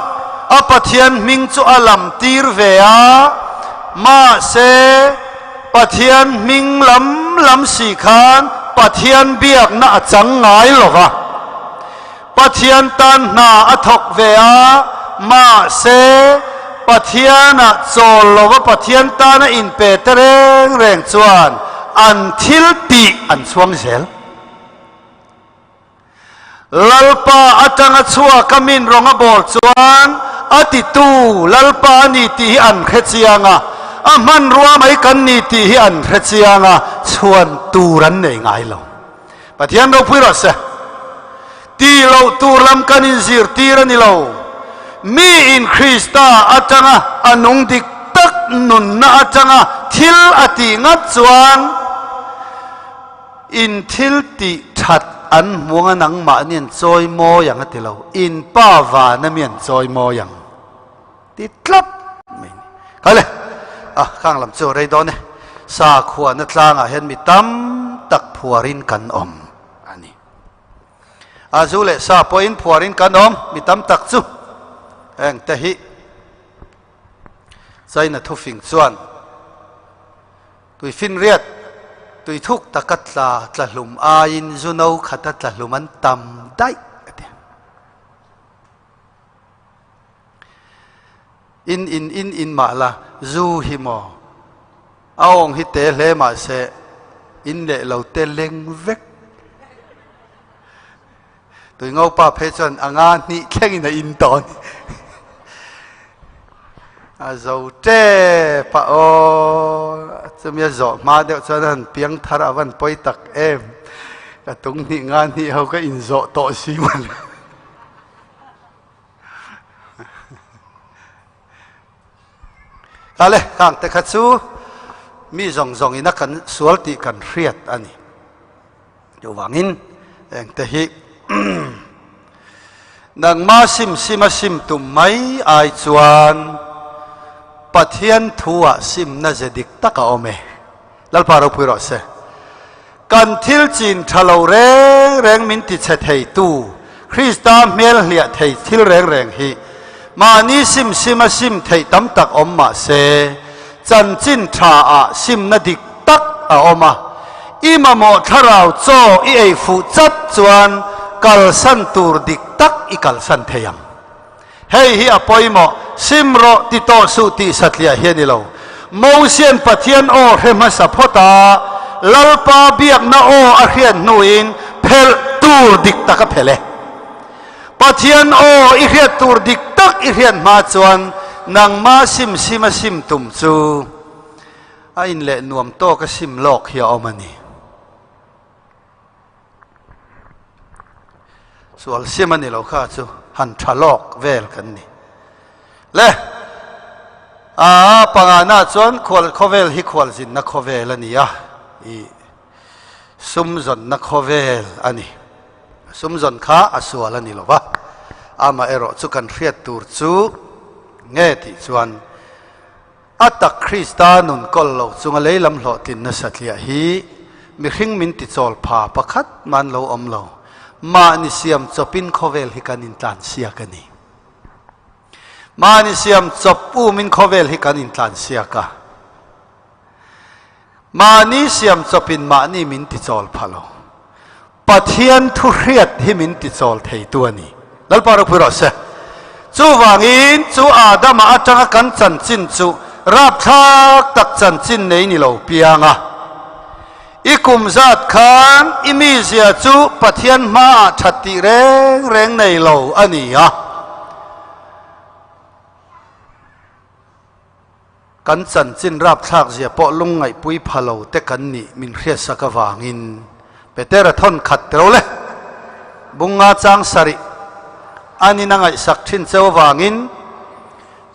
a Pathian hming chu a lam tir ve a, mahse Pathian hming lam lam si khan Pathian biakna a chang ngai lo va. Pathian tan hna a thawk ve a, mahse Pathianah chawl lova Pathian tana inpe te reng reng chuan an thil tih an chhuang zel. Lalpa atanga chhuaka min rawng a bawl chuan a titu Lalpa a ni tih hi an hre chiang a, a hmanrua mai kan ni tih hi an hre chiang a, chhuan tur an nei ngai lo. Pathian ropui rawh se. Tih loh tur lam kan inzirtir a ni lo. Mi in Krista atanga a nung dik tak nunna atanga thil a tih ngat chuan in thil tih that an hmuang a nangmahni an chawi mawi ang a ti lo. In pa vana mi an chawi mawi ang. Ti tlat mai ni. Kal e, a khang lam chu rei dawn e. Sakhuana tlangah hian mi tam tak phuarin kan awm a ni. A zu leh sa pawhin phuarin kan awm mi tam tak chu heng te hi China thufing chuan tuifinriat tuithuk taka tla tla hlum aiin zu no khata tla hlum an tam daih a ti. In in in in mah la, zu hi maw? A awng hi te hle mah se, in leh lo te leng vek. Tui ngopa phei chuan a nga hnih thlengin a in tawh a ni. A zo tep a aw, chumi a zawh hma deuh chuan a han piang thar a van pawi tak em. Ka tung hnih nga hnih ho ka inzawh tawh si mawle. Kale khang te kha chu mi zawng zawng ina kan sual tih kan hriat a ni. Chuvangin engte hi nangma sim sima sim tum mai ai chuan Pathian thu ah simna ze dik tak a awm e. Lalpa ropui rawh se. Kan thil chin tha lo reng reng min ti chhe thei tu, Krista hmel hliah thei thil reng reng hi mahni sim sim a sim theih tam tak awm mah se, chanchin tha ah simna dik tak a awm a. I mamawh thlarau chaw i ei fuh chat chuan kalsan tur dik tak i kalsan thei ang. Hei hi a pawimawh, sim rawh ti tawh suh tih satliah hi a ni lo. Mosian Pathian aw hre hmasa phawt a, Lalpa biakna aw a hriat hnuin phelh tur dik tak a phelh e. Pathian aw i hriat tur dik tak i hriat hma chuan nangma sim sim a sim tum chu a inleh nuam tawk a sim lawk hi a awm a ni. Sual sim a ni lo kha chu han tha lawk vel kan ni. Le a pangana chuan khual khawvel hi khual zinna khawvel a ni a, i sum zawnna khawvel a ni. Sum zawn kha a sual a ni lo va, amaherawh chu kan hriat tur chu nge tih chuan A tak Krista nun kawl lo chunga lei lam hlawhtlinna satliah hi mihring min tichawl pha pakhat man lo awm lo. Mahni siam chawpin khawvel hi kan intlansiak a ni. Mahni siam chawp umin khawvel hi kan intlansiak a. Mahni siam chawpin mahni min tichawl pha lo. Pathian thu hriat hi min tichawl theitu a ni. Lalpa ropui rawh se. Chuvangin chu Adama atanga kan chanchin chu Rapthlak tak chanchin nei ni lo piang a. I kum zat khan i mizia chu Pathian hmaah that tih reng reng nei lo a ni a. Kan chanchin rapthlak zia pawh lungngaihpui pha lo te kan nih min hriatsak avangin Petera thawn khat tero le. Bunga chang sarih an in a ngaihsak thin cheu avangin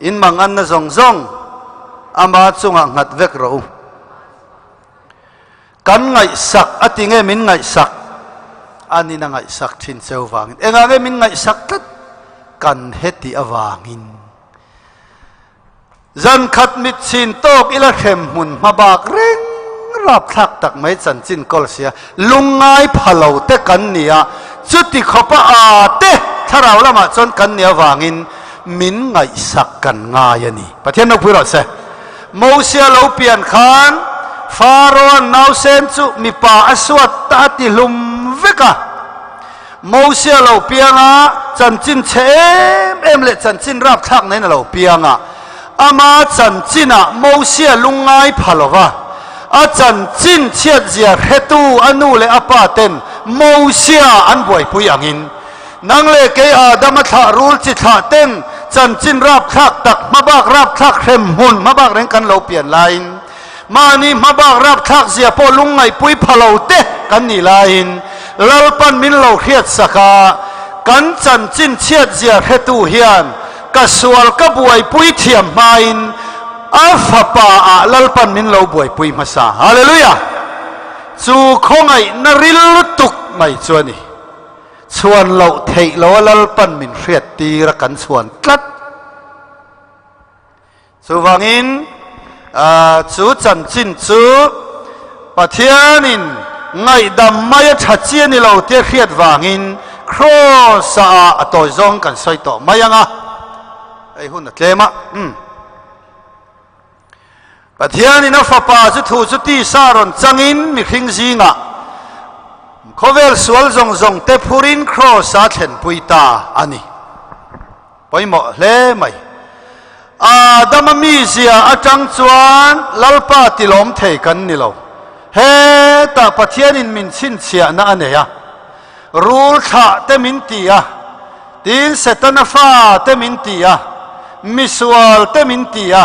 in manganna zawng zawng ama chungah nghat vek rawh u. Kan ngaihsak a ti nge min ngaihsak? An in a ngaihsak thin cheu vangin. Engah nge min ngaihsak tlat? Kan heti avangin. Zan khat mit chhin tawk ila hrem hmun hma bak reng rapthlak tak mai chanchin kawl sia lungngai pha lo te kan ni a, chuti khawpa a te thlarau lamah chuan kan ni avangin min ngaihsak kan ngai a ni. Pathian ropui rawh se. Mosia lo pian khan Pharaoh-a'n nausen chu mipa a suat ta a ti hlum vek a. Mosia lo piang a, chanchin chhe em em leh chanchin rapthlak nen a lo piang a. Ama chanchinah Mosia lungngai pha lo va, a chanchin chhiatzia hretu a nu leh a pa ten Mosia an buaipui angin, Nang leh kei Adama thlah rul chi thlah ten chanchin rapthlak tak hmabak rapthlak hrem hmun hmabak reng kan lo pian laiin mahni hmabak rapthlak zia pawh lungngaihpui pha lo te kan nih laiin Lalpan min lo hriat sak a, kan chanchin chhiat zia hretu hian ka sual ka buaipui thiam hmain a fapa ah Lalpan min lo buaipui hmasa. Hallelujah! Chu khawngaihna ril lutuk mai chu a ni. Chhuan loh theih lo a Lalpan min hriat tir a kan chhuan tlat. Chuvangin chu chanchin chu Pathianin ngaihdam mai a tha chi a ni lo tia hriat vangin Kraws ah a tawi zawng kan sawi tawh mai ang a, hei hun a tlem a. Pathianin a Fapa chu thu chu tisa rawn changin mihring zingah khawvel sual zawng zawng te phurin Kraws-a thlenpui ta a ni. Pawimawh hle mai. Adama mizia atang chuan Lalpa tilawm thei kan ni lo. Hetah Pathianin min chhinchhiahna a nei a. Rul thlah te min ti a, tin Setana fa te min ti a, misual te min ti a,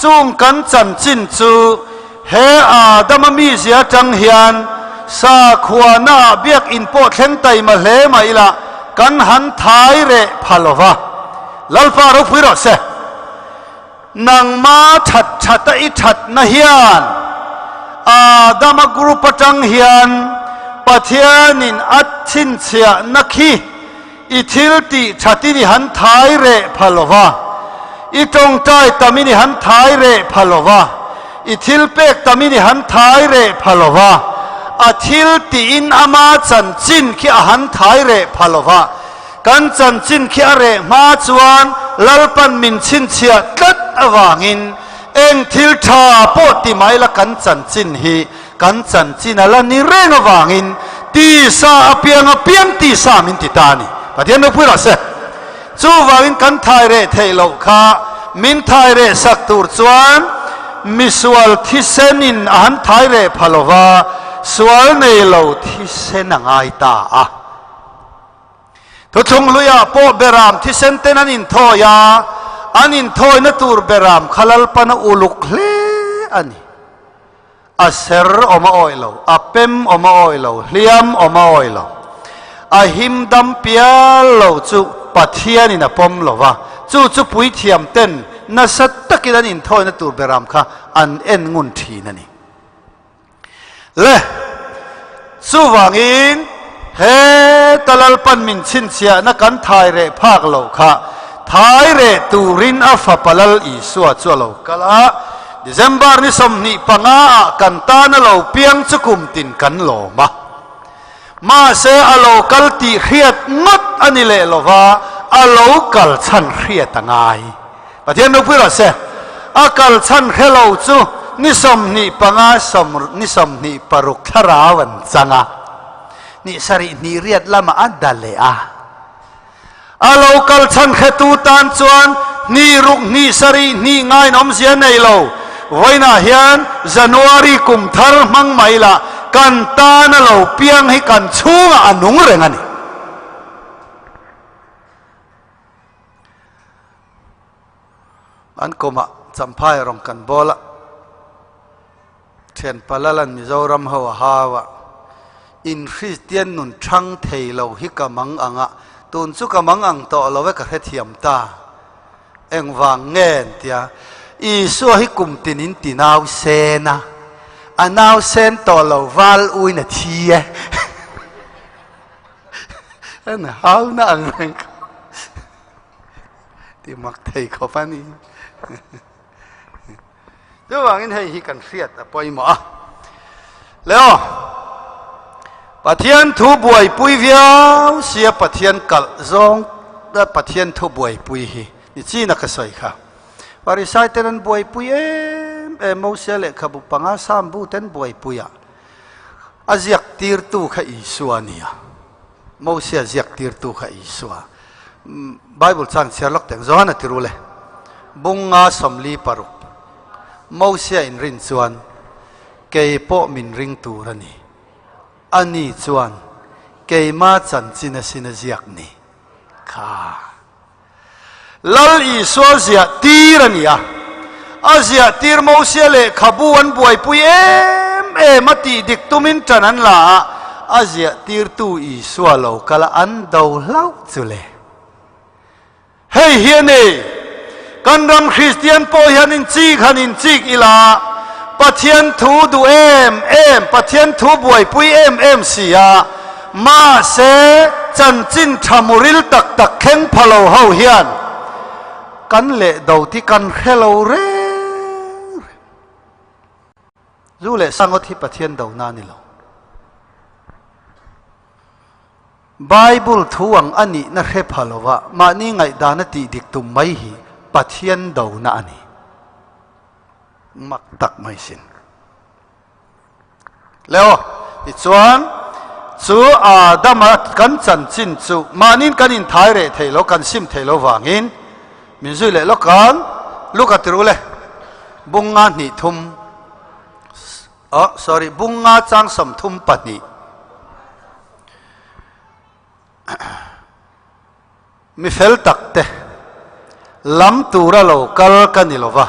chung kan chanchin chu he Adama mizia atang hian sakhuana ah biakinn pawh thleng taima hle mah ila kan han thai reh pha lo va. Lalpa ropui rawh se. Nangma that that a i thatna hian Adama group atang hian Pathianin a chhinchhiahna khi i thil tih thatin i han thai reh pha lo va, i tawngtai tamin i han thai reh pha lo va, i thil pek tamin i han thai reh pha lo va, a thil tihin ama chanchin khi a han thai reh pha lo va. Kan chanchin khi a reh hma chuan Lalpan min chhinchhiah tlat avangin eng thil tha pawh ti mai la kan chanchin hi kan chanchin a la ni reng avangin tisa a piang a piang tisa min ti ta a ni. Pathian ropui rawh se. Chuvangin kan thai reh theih loh kha min thai reh sak tur chuan misual thisenin a han thai reh pha lova sual nei lo thisen a ngai ta a. Thuthlung hluiah pawh beram thisen ten an inthawi a, an inthawina tur beram kha Lalpan a uluk hle a ni. A ser awm a awih lo, a pem awm a awih lo, hliam awm a awih lo. A him dam pial lo chu Pathianin a pawm lo va, chu chu puithiam ten nasa takin an inthawina tur beram kha an en ngun thin a ni. Le, chuvangin heta Lalpan min chhinchhiahna kan thai reh phak loh kha thai reh turin a Fapa Lal Isua chu a lo kal a, December ni 25 ah kan tan a lo piang chu kum tin kan lawm a. Mahse a lo kal tih hriat ngawt a ni leh lova, a lo kal chhan hriat a ngai. Pathian ropui rawh se. A kal chhan hre lo chu ni 25 sawm ni 26 thlarau an chang a, ni sarih hnih riat lamah a da leh a. A lo kal chhan hretu tan chuan Hnih ruk, hnih sarih, hnih ngain awmzia nei lo. Vawiinah hian January kum thar hmang mai lah kan tana lo piang hi kan chhungah a nung reng a ni. An kumah Champhai rawng kan bawl a. Thianpa Lalan Mizoram ho a hau a, In Kristian nun thang thei lo hi ka mang ang a, tun chu ka mang ang tawh lo e ka hrethiam ta. Engvang nge an tia, Isua hi kum tin in ti nau sen a, a nau sen tawh lo val uin a thi e. An hau na ang reng kha ti mak thei khawp a ni. Chuvangin hei hi kan hriat a pawimawh a. Leo, Pathian thu buaipui viau sia Pathian kalh zawng Pathian thu buaipui hi ni china ka sawi kha. Pharisai ten an buaipui em em Mosia lehkhabu panga Sambu ten buaipui a a ziak tirtu kha Isua a nia. Mosia ziak tirtu kha Isua. Bible chang chhiar lawk teng Johana ti rul e. Bunga 46 Mosia in rin chuan kei pawh min ring tur a ni. Ani chuan keima chanchin asin a ziak ni kha. Lal Isua ziah tir a ni a. A ziah tir Mosia lehkhabu an buaipui em em a tih dik tumin ṭan an la a, a ziah tirtu Isua lo kal a an do hlauh chu le. Hei hi a ni, kan ram Kristian pawh hian inchik han inchik ila, Pathian thu duh em em, Pathian thu buaipui em em si a, Mahse, chanchin tha muril tak tak thleng pha lo ho hian kan leh do ti kan hre lo reng reng. Zu leh sangawt hi Pathian dona a ni lo. Bible thu ang a nihna hre pha lova mahni ngaihdana tih dik tum mai hi Pathian dona a ni. Mak tak mai sin. Leo, tichuan, chu Adama kan chanchin chu mahniin kan inthai reh thei lo, kan sim thei lo vangin min zui leh lawk ang. Luka ti ru le, bunga hnih thum, oh sorry, bunga chang 32. Mi fel tak te lam tura lo kal ka ni lo va,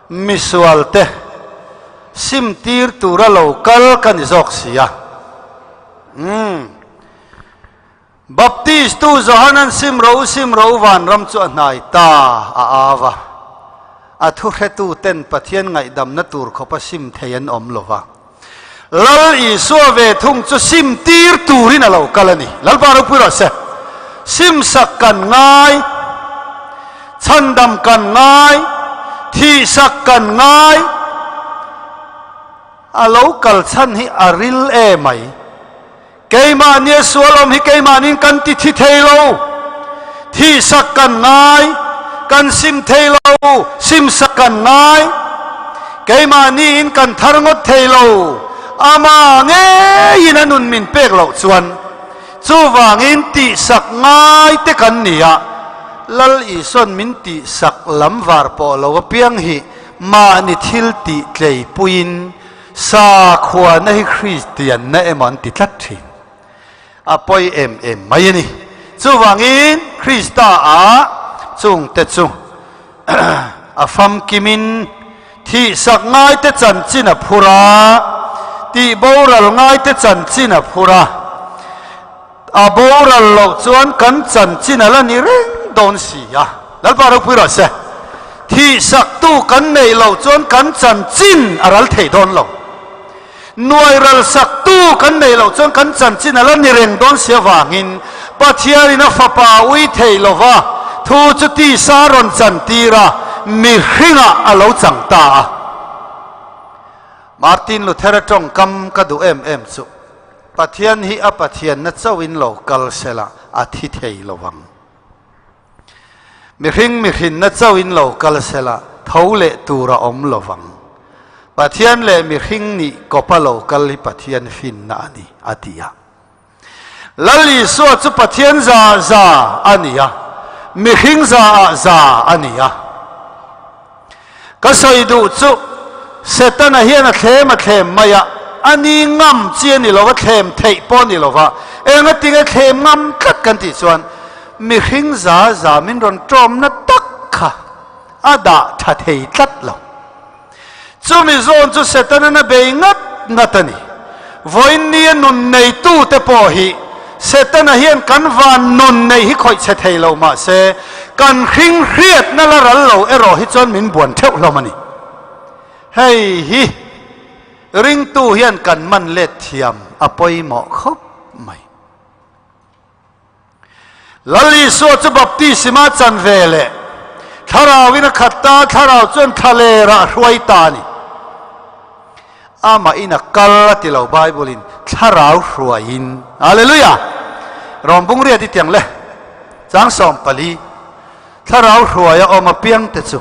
mi sual te sim tir tura lo kal ka ni zawk si a. Umm. Baptist tu Johanan sim ro sim ro vanram chu a hnai ta a au a. A thuhretu ten Pathian ngaihdamna tur khawpa sim thei an awm lo va. Lal Isua ve thung chu sim tir turin a lo kal a ni. Lalpa ropui rawh se. Sim sak kan ngai, chhandam kan ngai, thih sak kan ngai. A lo kal chhan hi a ril e mai. Keimahnia sual awm hi keimahniin kan ti thi thei lo. Thihsak kan ngai, kan sim thei lo, simsak kan ngai. Keimahniin kan thar ngawt thei lo. Amah ngeiin a nun min pek loh chuan chuvangin tihsak ngai te kan ni a, Lal Isua'n min tihsak lam var pawh lo apiang hi mahni thil tih tleipuiin Sakhuana hi Kristianna emaw an ti tlat thin. A pawi em em mai a ni. Chuvangin Krista ah chungte chu a famkimin thihsak ngaite chanchin a phur a, tihboral ngaite chanchin a phur a. A boral loh chuan kan chanchin a la ni reng dawn si a. Lalpa ropui rawh se. Thihsaktu kan neih loh chuan kan chanchin a ral thei dawn lo. Nuai ral saktu kan neih loh chuan kan chanchin a la ni reng dawn si avangin Pathianin a fapa ui thei lova thu chu tisa a rawn chantir a, mihringah a lo chang ta a. Martin Luther-a tawngkam ka duh em em chu. Pathian hi a Pathianna chauhin lo kal sela a thi thei lo vang. Mihring mihrinna chauhin lo kal sela tho leh tur a awm lo vang. Pathian leh mihring nih kawpa lo kal hi Pathian finna a ni, a ti a. Lal Isua chu Pathian za za a ni a. Mihring za ah za a ni a. Ka sawi duh chu Setana hian a thlem a thlem mai a, a ni ngam chi a ni lo va, thlem theih pawh a ni lo va, engatinge thlem ngam tlat kan tih chuan mihring za za min rawn tawmna tak kha a dah tha thei tlat lo. Chumi zawn chu Setana na bei ngat ngat a ni. Vawiin nia nun neitute pawh hi Setana hian kan van nun neih hi khawih chhe thei lo mah se, kan hring hriatna la ral lo erawh hi chuan min buan theuh hlawm a ni. Hei hi ringtu hian kan man let thiam a pawimawh khawp mai. Lal Isua chu baptisma chan ve leh Thlarauin a khat ta, Thlarau chuan thlalerah a hruai ta a ni. Amahin a kal a ti lo Bible-in, Thlarau hruaiin. Hallelujah! Rawmbung riat i tiang le, chang 14, Thlarau hruaia awm apiangte chu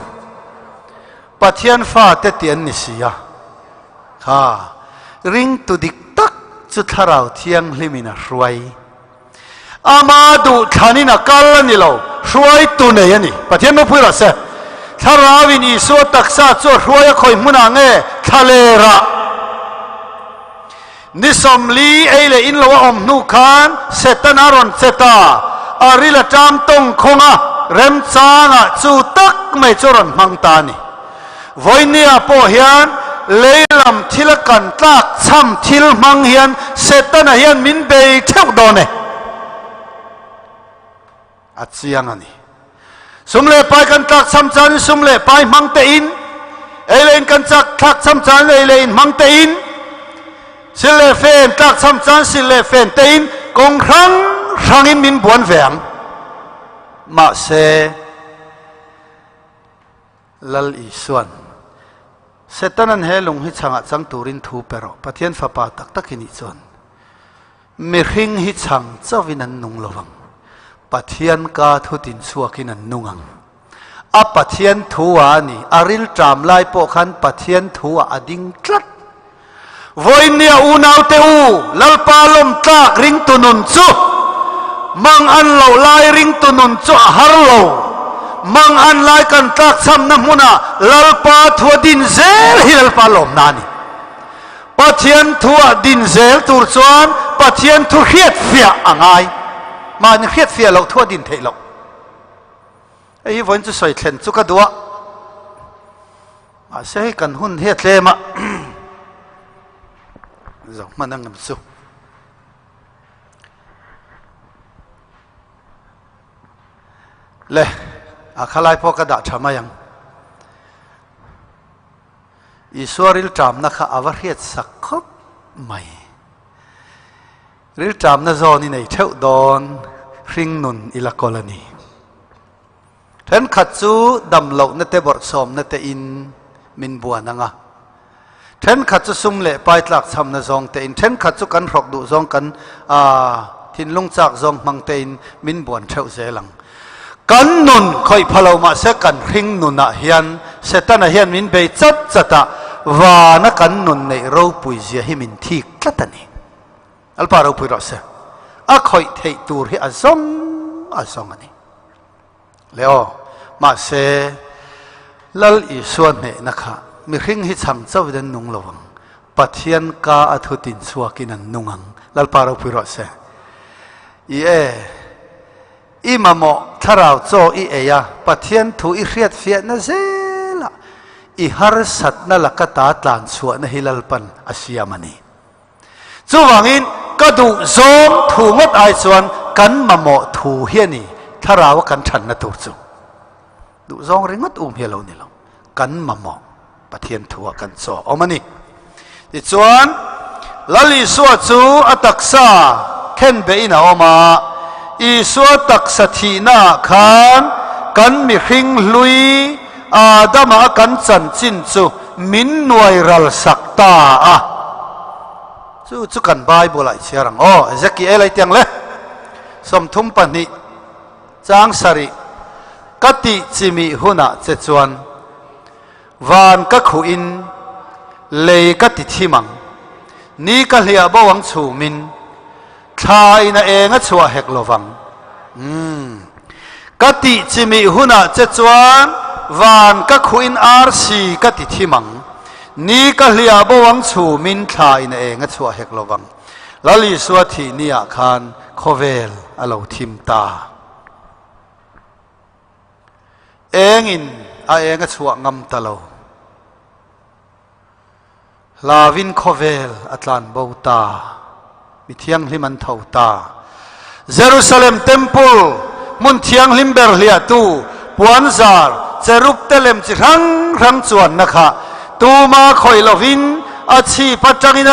Pathian fate tih an ni si a. Kha ringtu dik tak chu Thlarau Thianghlimin a hruai. Ama duh thlanin a kal a ni lo, hruaitu nei a ni. Pathian ropui rawh se. Thlarauin Isua taksa chu a hruai a khawi hmunah nge? Thlalerah. Ni 40 ei leh in lo a awm hnu khan Setana a rawn che ta, a ril a ṭam tawng khawng a, remchangah chu tak mai chu a rawn hmang ta a ni. Vawinia pawh hian lei lam thil a kan tlak chham thil hmang hian Setana hian min bei theuh dawn e. A chiang a ni. Sum leh pai kan tlak chham chuan sum leh pai hmang te in, ei leh in kan chak thlak chham chuan ei leh in hmang te in, sil leh fen tlak chham chuan sil leh fen te in kawng hrang hrang in min buan ve ang. Mahse. Lal Isuan, Setanan he lung hi chhangah chang turin thu pe rawh, Pathian Fapa tak tak i nih chuan mihring hi chhang chauhin an nung lo vang, Pathian ka thu tin chhuakin an nung ang. A Pathian thu ah a ni, a rilṭam lai pawh khan Pathian thu ah a ding tlat. Vawinia unaute u, Lalpa lawmtlak ringtu nun chu mang an loh lai ringtu nun chu a har lo. Mang an lai kan tlakchhamna hmunah Lalpa thua din zel hi Lalpa lawmna a ni. Pathian thua din zel tur chuan Pathian thu hriatfiah a ngai. Mahni hriatfiah loh thua din theih loh. Hei hi vawiin chu sawi thlen chu ka duh a. Mahse hei kan hun hi a tlem a, zo hman ang em chu. Le, a khalai pawh ka dah tha mai ang. Isua rilṭamna kha a va hriat sak khawp mai. Rilṭamna zawn i nei theuh dawn, hringnun i la kawl a ni. Thenkhat chu dam lohna te bawrhsawmna te in min buan ang a, thenkhat chu sum leh pai tlakchhamna zawng te in, thenkhat chu kan hrawk duh zawng kan thinlung chak zawng hmang te in min buan theuh zel ang. Kan nun khawih pha lo mahse kan hring nunah hian Setana hian min bei chat chat a, vana kan nun neih ropui zia hi min thik tlat a ni. Alpa ropui rawh se. A khawih theih tur hi a zawng a zawng a ni. Le aw, mahse Lal Isua hnehna kha mihring hi chhang chauhin an nung lo ang, Pathian ka a thu tin chhuakin an nung ang. Lalpa ropui rawh se. I e, i mamawh thlarau chaw i ei a, Pathian thu i hriatfiahna zelah i harsatna laka ta tlan chhuahna hi Lalpan a siam a ni. Chuvangin ka duh zawng thu ngawt ai chuan kan mamawh thu hi a ni thlarau a kan thanna tur chu. Duh zawng ringawt um hi a lo ni lo. Kan mamawh Pathian thu ah kan chaw awm a ni. Tichuan Lal Isua chu a taksa khenbehin a awm a, Isua taksa thihna ah khan kan mihring hlui Adama a kan chanchin chu min nuai ral sak ta a. Chu chu kan Bible ah i chhiar ang aw. Ezekiel a i ti ang le. 32 chang sarih ka tih chimih hunah che chuan van ka khuh in lei ka ti thim ang. Ni ka hliah bo ang chhumin thla in a eng a chhuah hek lovang. Umm. Ka tih chimih hunah che chuan van ka khuhin arsi ka ti thim ang. Ni ka hliah bo ang chhumin thla in a eng a chhuah hek lo vang. Lal Isua thih ni ah khan khawvel a lo thim ta. Eng in a eng a chhuah ngam ta lo. Hlauin khawvel a tlan bo ta, mi thianghlim an tho ta. Jerusalem Temple, hmun thianghlim ber hliahtu, puanzar, cherub te lem chi hrang hrang chuanna kha tuma khawih lovin a chhip atangin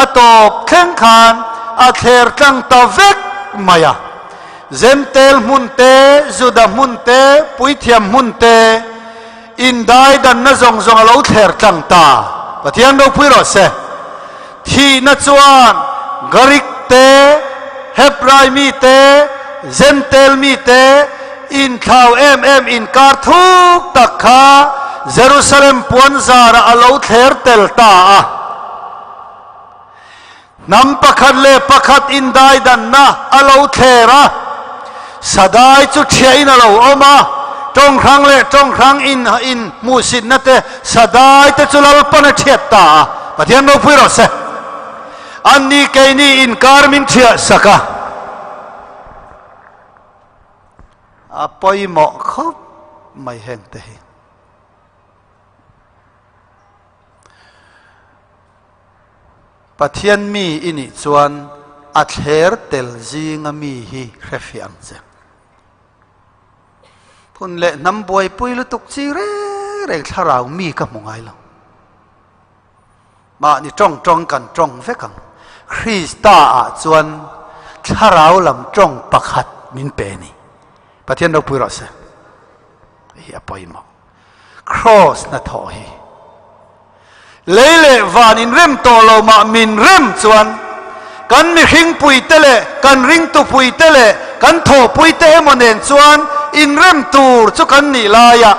a tawp thleng khan a thler tlang ta vek mai a. Zentel hmun te, Juda hmun te, puithiam hmun te, Indai danna zawng zawng a lo thler tlang ta. Pathian ropui rawh se. Thihna chuan Greek te, Hebrai mi te, Jentail mi te inthlau em em inkar thuk tak kha Jerusalem puanzarah a lo thler tel ta a. Hnam pakhat leh pakhat indaidanna a lo thler a, sadai chu ṭhiahin a lo awm a, ṭawng hrang leh ṭawng hrang in in hmuhsitna te sadai te chu Lalpan a ṭhiat ta a, Pathian ropui rawh se. Anni keini inkar min ṭhiah sak a. A pawimawh khawp mai heng te hi. Pathian mi i nih chuan a thler tel zinga mi hi hre fiah ang che. Phun leh hnam buaipui lutuk chi reng reng thlarau mi ka hmu ngai lo. Mahni tawng tawng kan tawng vek ang. Krista ah chuan thlarau lam tawng pakhat min pe a ni. Pathian ropui rawh se. Hei hi a pawimawh. Kraws hnathawh hi lei leh van inrem tawh lo mah min rem chuan kan mihringpuite leh kan ringtupuite leh kan thawhpuite emaw nen chuan inrem tur chu kan nih laia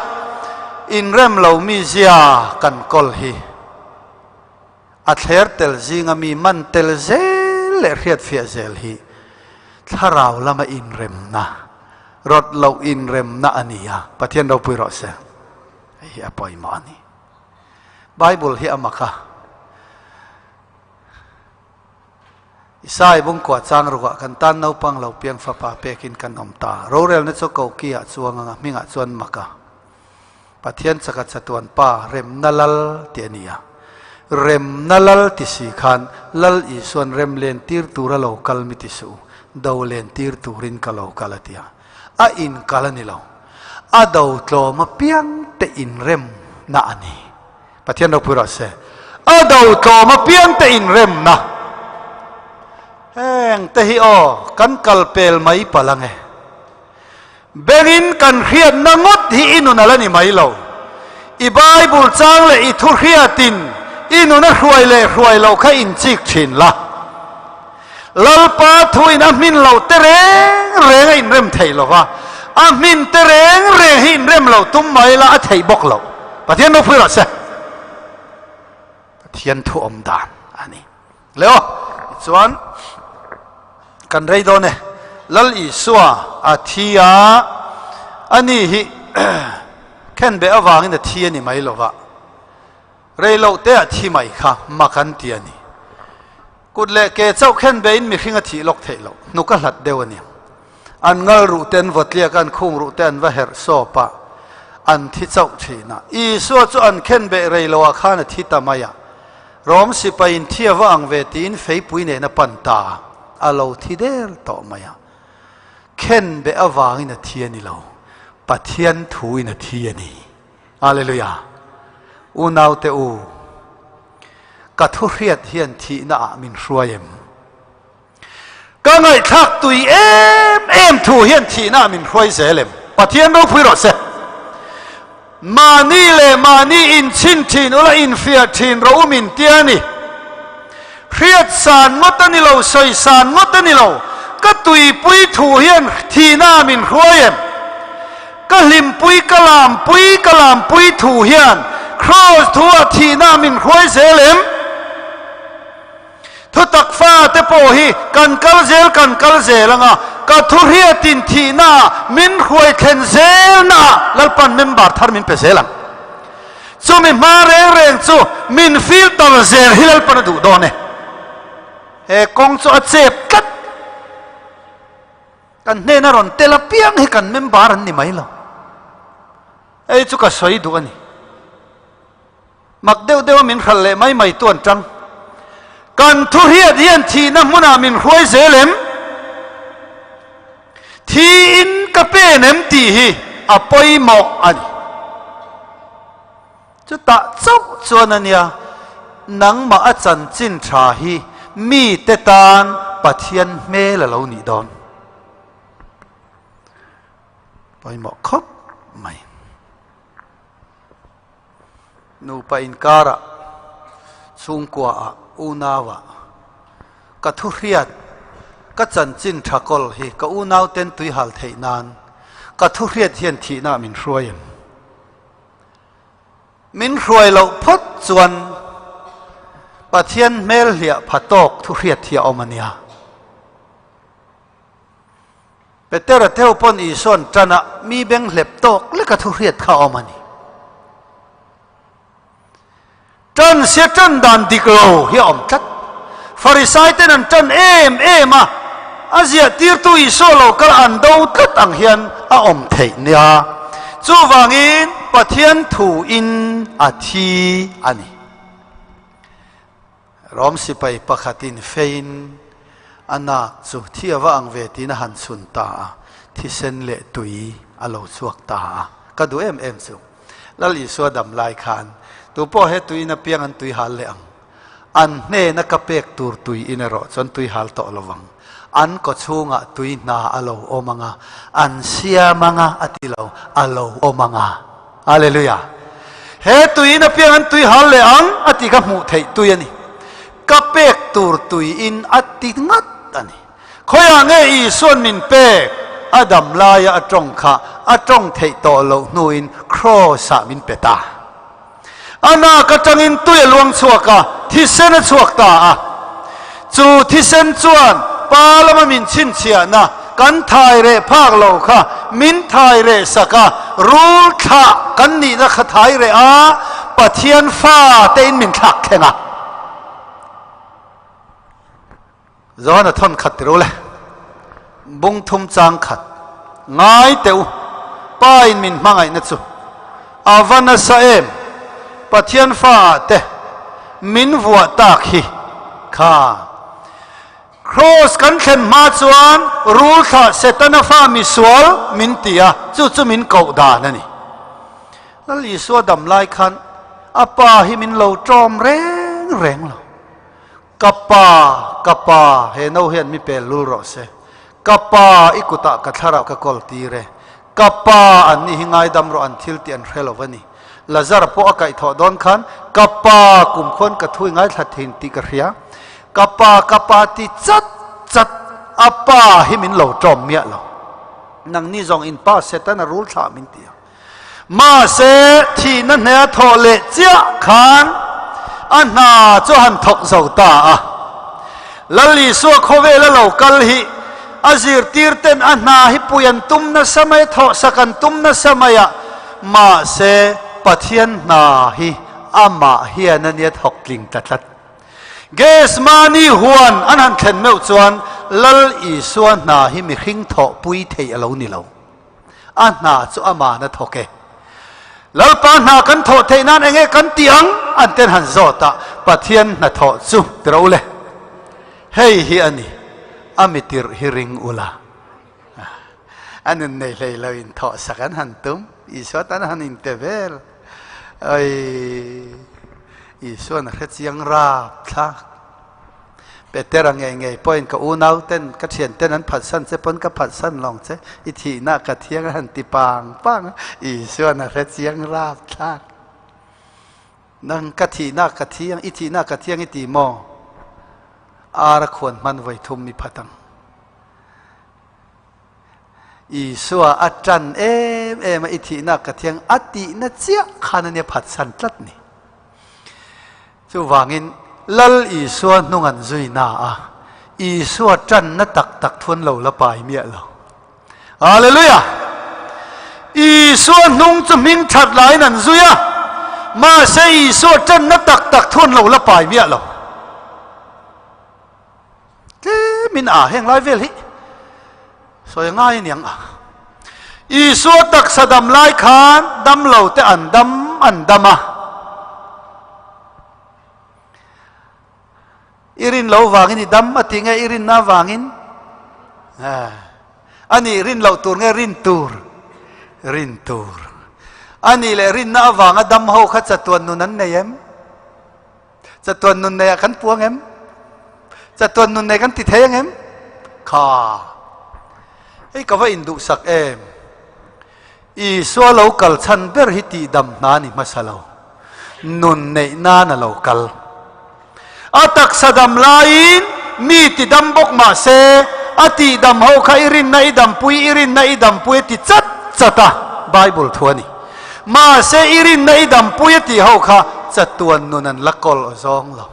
inrem lo mizia kan kawl hi a thler tel zinga mi man tel zel leh hriatfiah zel hi thlarau lama inremna Rawt loh inremna a ni a, Pathian ropui rawh se. Hei hi a pawimawh a ni. Bible hi a mak a. Isai bungkua chang rukah kan tan naupang lo piang fapa pekin kan awm ta. Rorelna chu koki ah chuang anga hmingah chuan mak a. Pathian chaka chatuan pa remna lal tih a ni a. Remna lal ti si khan Lal Isuan rem len tir tura lo kal mi ti suh u, do len tir turin ka lo kal a ti a. A inkal a ni lo. A do tlawm apiang te inremna a ni. Pathian ropui rawh se. A do tlawm apiang te inremna. Heng te hi aw kan kal pel mai palh ange. Bengin kan hriatna ngawt hi i nun a la ni mai lo. I Bible chang leh i thu hriatin i nun a hruai leh hruai loh kha inchik thin la. Lalpa thuin a hmin loh te reng reng a inrem thei lo va, a hmin te reng reng hi inrem loh tum mai la a theih bawk loh. Pathian ropui rawh se. Pathian thu awm dan a ni. Le aw, tichuan kan rei dawn e. Lal Isua a thi a, ani hi khenbeh avangin a thi a ni mai lo va, rei loh te a thi mai kha mak an ti a ni. Kut leh ke chauh khenbehin mihring a thih lawk theih loh, hnuk a hlat deuh a ni. An ngal ruh te an vaw tliak a, an khung ruh te an va herh sawp a, an thi chauh thin a. Isua chu an khenbeh rei loah khan a thi ta mai a. Rom sipaiin thi a va ang ve tiin feipui nen a pan ta a, a lo thi der tawh mai a. Khenbeh avangin a thi a ni lo, Pathian thuin a thi a ni. Hallelujah! Unaute u, ka thu hriat hian thihna ah min hruai em? Ka ngaihthlak tui em em thu hian thihna min hruai zel em? Pathian ropui rawh se. Mahni leh mahni inchhin thin ula infiah thin rawh u min tia ni. Hriat san ngawt a ni lo, sawi san ngawt a ni lo. Ka tuipui thu hian thihna min hruai em? Ka hlimpui ka lampui ka lampui thu hian Kraws thu ah thihna min hruai zel em? Thutak fate pawh hi kan kal zel kan kal zel anga. Ka thuhriatin thihna min hruai thlen zelna Lalpan member thar min pe zel ang. Chumi hma reng reng chu min filter zel hi Lalpan a duh dawn e. He kawng chu a chep tlat. Kan hnena rawn tel apiang hi kan member an ni mai lo. Hei chu ka sawi duh a ni. Mak deuh deuha min hralh leh mai mai tu an tang. Kan thuhriat hian thihna hmunah min hruai zel em? Thiin ka pen em tih hi a pawimawh a ni. Chutah chauh chuan a nia, nangmah a chanchin tha hi mite tan Pathian hmel a lo nih dawn. Pawimawh khawp mai. Nupa inkarah, chhungkuaah, unauah ka thu hriat, ka chanchin tha kawl hi ka unauten tui hal theih nan ka thu hriat hian thihna min hruai em? Min hruai loh phawt chuan Pathian hmel hliah pha tawk thu hriat hi a awm a nia. Petera theu pawn Isua'n ṭana mi beng hlep tawk leka thu hriat kha a awm a ni. Ṭan sia ṭan dan dik lo hi a awm tlat. Farisai ten an ṭan em em a, a ziah tirtu Isua lo kal an do tlat ang hian a awm theih nia. Chuvangin Pathian thu in a thi a ni. Rom sipai pakhatin feiin a nak chu thi a va ang ve tiin a han chhun ta a, thisen leh tui a lo chhuak ta a. Ka duh em em chu. Lal Isua dam lai khan tu pawh he tuiin apiang an tui hal leh ang. An hnena ka pek tur tui in erawh chuan tui hal tawh lo vang. An kawchhungah tui hna a lo awm ang a, an siam ang a, a ti lo, a lo awm ang a. Hallelujah! He tuiin apiang an tui hal leh ang a ti kha hmuh theih tui a ni. Ka pek tur tuiin a ti ngat a ni. Khawiah nge Isua'n min pek? A dam laia a tawng kha a tawng theih tawh loh hnuin Kraws-ah min pe ta. A nak atangin tui a luang chhuak a, thisen a chhuak ta a. Chu thisen chuan pa lama min chhinchhiahna kan thai reh phak lo kha min thai reh sak a, rul thlah kan nihna kha thai reh a, Pathian fa tein min thlak thleng a. Johana thawn khat ti ro le. Bung thum chang khat. Ngai teh u, Pa in min hmangaihna chu a va nasa em? Pathian fa ah te min vuah tak hi kha. Kraws kan thlen hma chuan rul thlah Setana fa misual min ti a, chu chu min koh dan a ni. Lal Isua dam lai khan a pa hi min lo tawm reng reng lo. Ka pa, ka pa, he no hian mi pel lul rawh se. Ka pa, i kutah ka thlarau ka kawl tir e. Ka pa, an ni hi ngaidam rawh an thil tih an hre lo va ni. Lazara pawh a kaihthawh dawn khan, Ka pa, kum khuan ka thu i ngaithla thin tih ka hria. Ka pa, ka pa ti chat chat, a pa hi min lo tawm miah lo. Nangni zawng in pa Setana rul thlah min ti a. Mahse, thihna hnea thawh leh chiah khan a hna chu a han thawk zo ta a. Lal Isua khawvela lo kal hi a zirtirten a hna hi pui an tum nasa mai, thawhsak an tum nasa mai a, mahse Pathian hna hi amah hian a nia thawk tling ta tlat. Gethsemane huan an han thlen meuh chuan Lal Isua hna hi mihring thawhpui theih a lo ni lo. A hna chu aman a thawk e. Lalpa hna kan thawh theih nan enge kan tih ang? An ten han zawt a, Pathian hnathawh chu ti ro le. Hei hi a ni, a mi tirh hi ring ula. A nun nei hlei lo in thawh sak an han tum, Isua tan han inte vel. Oi, Isuan a hre chiang rap thlak. Petera ngei ngei pawhin ka unau ten, ka thian ten an phatsan che pawn ka phatsan lawng che, i thihna ka thiang a han ti pang pang a, Isuan a hre chiang rap thlak. Nang ka thihna ka thiang, i thihna ka thiang i ti maw? Ar a khuan hman vawi thum i phat ang. Isua a tan em em a, i thihna ka thiang a tihna chiah khan a nia phatsan tlat ni. Chuvangin Lal Isua hnung an zui na a, Isua ṭanna tak tak thu an lo la pai miah lo. Hallelujah! Isua hnung chu hming ṭhat laiin an zui a, mahse Isua ṭanna tak tak thu an lo la pai miah lo. Tlemin a heng lai vel hi sawi ngai aniang a. Isua taksa dam lai khan dam lo te an dam an dam a. I rin lo vangin i dam a ti nge i rinna vangin? A nih rin loh tur nge rin tur? Rin tur. A nih leh rinna avanga dam ho kha chatuan nun an nei em? Chatuan nun nei ah kan puang em? Chatuan nun nei kan ti thei ang em? Kha. Hei ka va induhsak em? Isua lo kal chhan ber hi tihdam hna ni hmasa lo. Nun neih nan a lo kal. A taksa dam laiin mi tidam bawk mah se, a tihdam ho kha i rinna i dampui, i rinna i dampui a ti chat chat a, Bible thu a ni. Mahse i rinna i dampui a tih ho kha chatuan nun an la kawl zawng lo.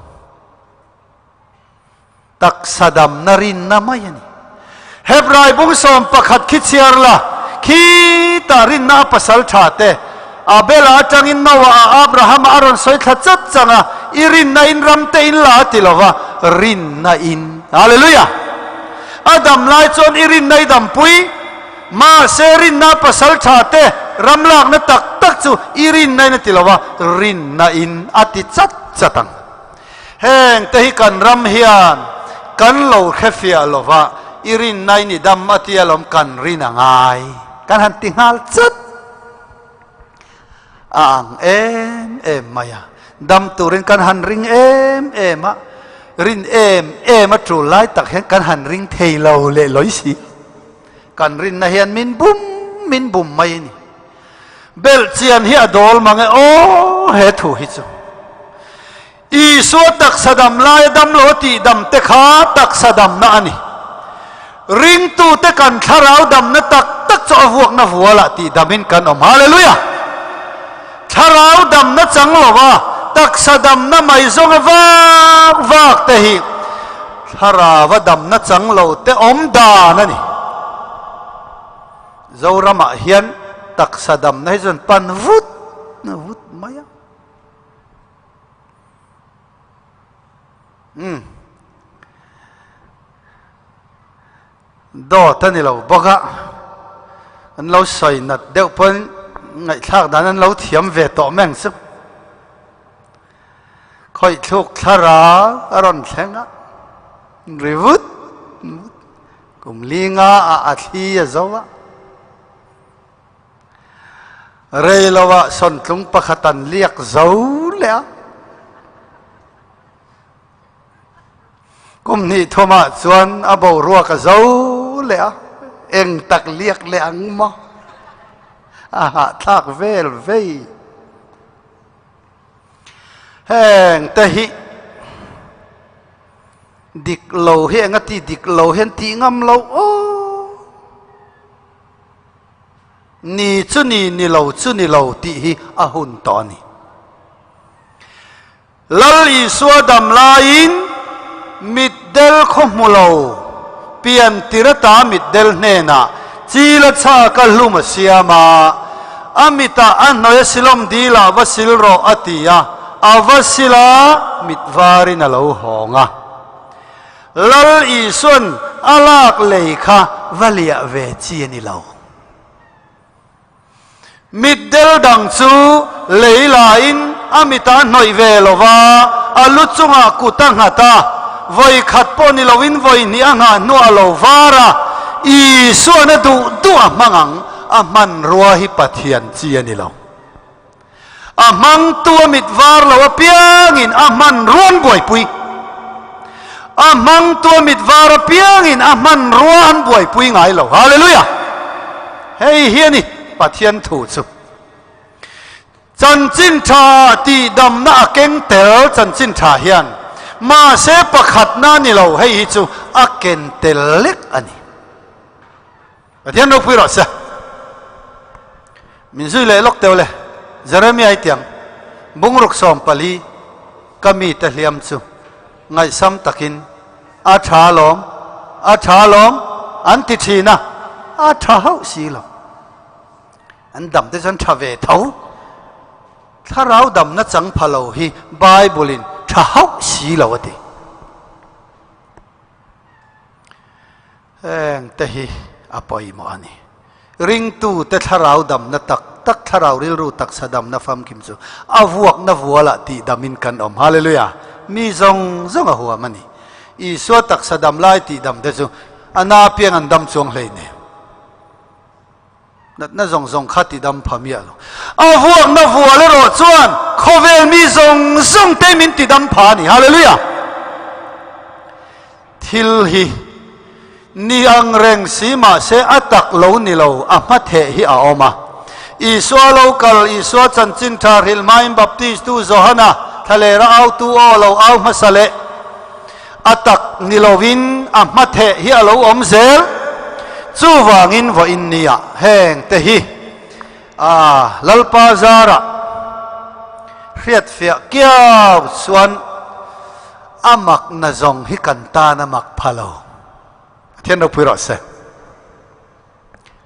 Taksa damna rinna mai a ni. Hebrai bung 11 khi chhiar la, khitah rinna a pasal tha te, Abela atangin Noah ah Abrahama a rawn sawi thla chat chang a, i rinna in ram te in la a ti lo va, rinna in. Hallelujah! A dam lai chuan i rinna i dampui, mahse rinna a pasal tha te ram lakna tak tak chu i rinna in a ti lo va, rinna in a ti chat chat ang. Heng te hi kan ram hian kan lo hrefiah lo va, i rinna in i dam a tia lawm kan rin a ngai. Kan han ti nghal chat a ang em em mai a, dam turin kan han ring em em a, rin em em a tul lai tak hian kan han ring thei lo leh lawi si. Kan rinna hian min bum min bum mai a ni. Belhchian hi a dawl mang e aw he thu hi chu. Isua taksa dam laia dam lo a tih dam te kha taksa damna a ni. Ringtute kan thlarau damna tak tak chu a vuakna vualah tih damin kan awm. Hallelujah! Thlarau damna chang lova taksa damna mai zawnga vak vak te hi thlarauva damna chang lo te awm dan a ni. Zoramah hian taksa damna hi chuan pan vut vut mai a. Umm. Dawt a ni lo bawk a, an lo sawi nat deuh pawn ngaihthlak dan an lo thiam ve tawh mai ang chu. Khawih thluk thlarau a rawn thleng a, ri vut vut. Kum li nga ah a thli a zo a. Rei lo ah sawntlung pakhat an liak zo leh a. Kum hnih thum ah chuan a boruak a zo leh a. Eng tak liak leh ang maw? A hahthlak vel vei. Heng te hi Dik lo hi eng a ti dik lo hian tih ngam lo aw. Ni chu ni, ni lo chu ni lo tih hi a hun tawh a ni. Lal Isua dam laiin mitdel khaw hmu lo pian tir ata mitdel hnenah chil a chhak a hlum a siam a, a mitah a hnawih a silawm dilah va sil rawh a ti a. A va sil a, mit varin a lo hawng a. Lal Isua'n a lak lei kha va liah ve chi a ni lo. Mitdel dang chu lei lain a mitah a hnawih ve lo va, a lu chungah kut a nghat a, vawi khat pawh ni loin vawi hnih a nghah hnuah a lo var a, Isua'n a duh duh a hmang ang, a hmanrua hi Pathian chi a ni lo. A hmangtu a mit var lo apiangin a hmanrua an buaipui. A hmangtu a mit var apiangin a hmanrua an buaipui ngai lo. Hallelujah! Hei hi a ni Pathian thu chu. Chanchin tha tihdamna a keng tel chanchin tha hian mahse pakhatna a ni lo, hei hi chu a ken tel lek a ni. Pathian ropui rawh se. Min zui leh lawk teuh le. Jeremiah i tiang bungruk 14 ka mite hliam chu ngaihsam takin. A tha lawm, a tha lawm an ti thin a, a tha hauh si lo. An dam te chuan tha ve tho. Thlarau damna chang pha lo hi Bible in tha hauh si lo a ti. Heng te hi a pawimawh a ni. Ringtute thlarau damna tak tak, thlarau rilru taksa damna famkim chu a vuakna vualah tihdamin kan awm. Hallelujah! Mi zawng zawng a huam a ni. Isua taksa dam lai tihdam te chu a na piang an dam chuang hleinem. Natna zawng zawng kha ti dam pha miah lo. A vuakna vual erawh chuan khawvel mi zawng zawng te min ti dam pha a ni. Hallelujah! Thil hi ni ang reng si mahse a tak lo ni lo, a hmatheh hi a awm a. Isua lo kal, Isua chanchin tha hrilh hmain Baptistu Johana thlalera autu aw lo au hmasa leh. A tak ni lovin a hmatheh hi a lo awm zel. Chuvangin vawiin nia heng te hi a Lalpa zarah hriatfiah kiau chuan a makna zawng hi kan tan a mak pha lo. Pathian ropui rawh se.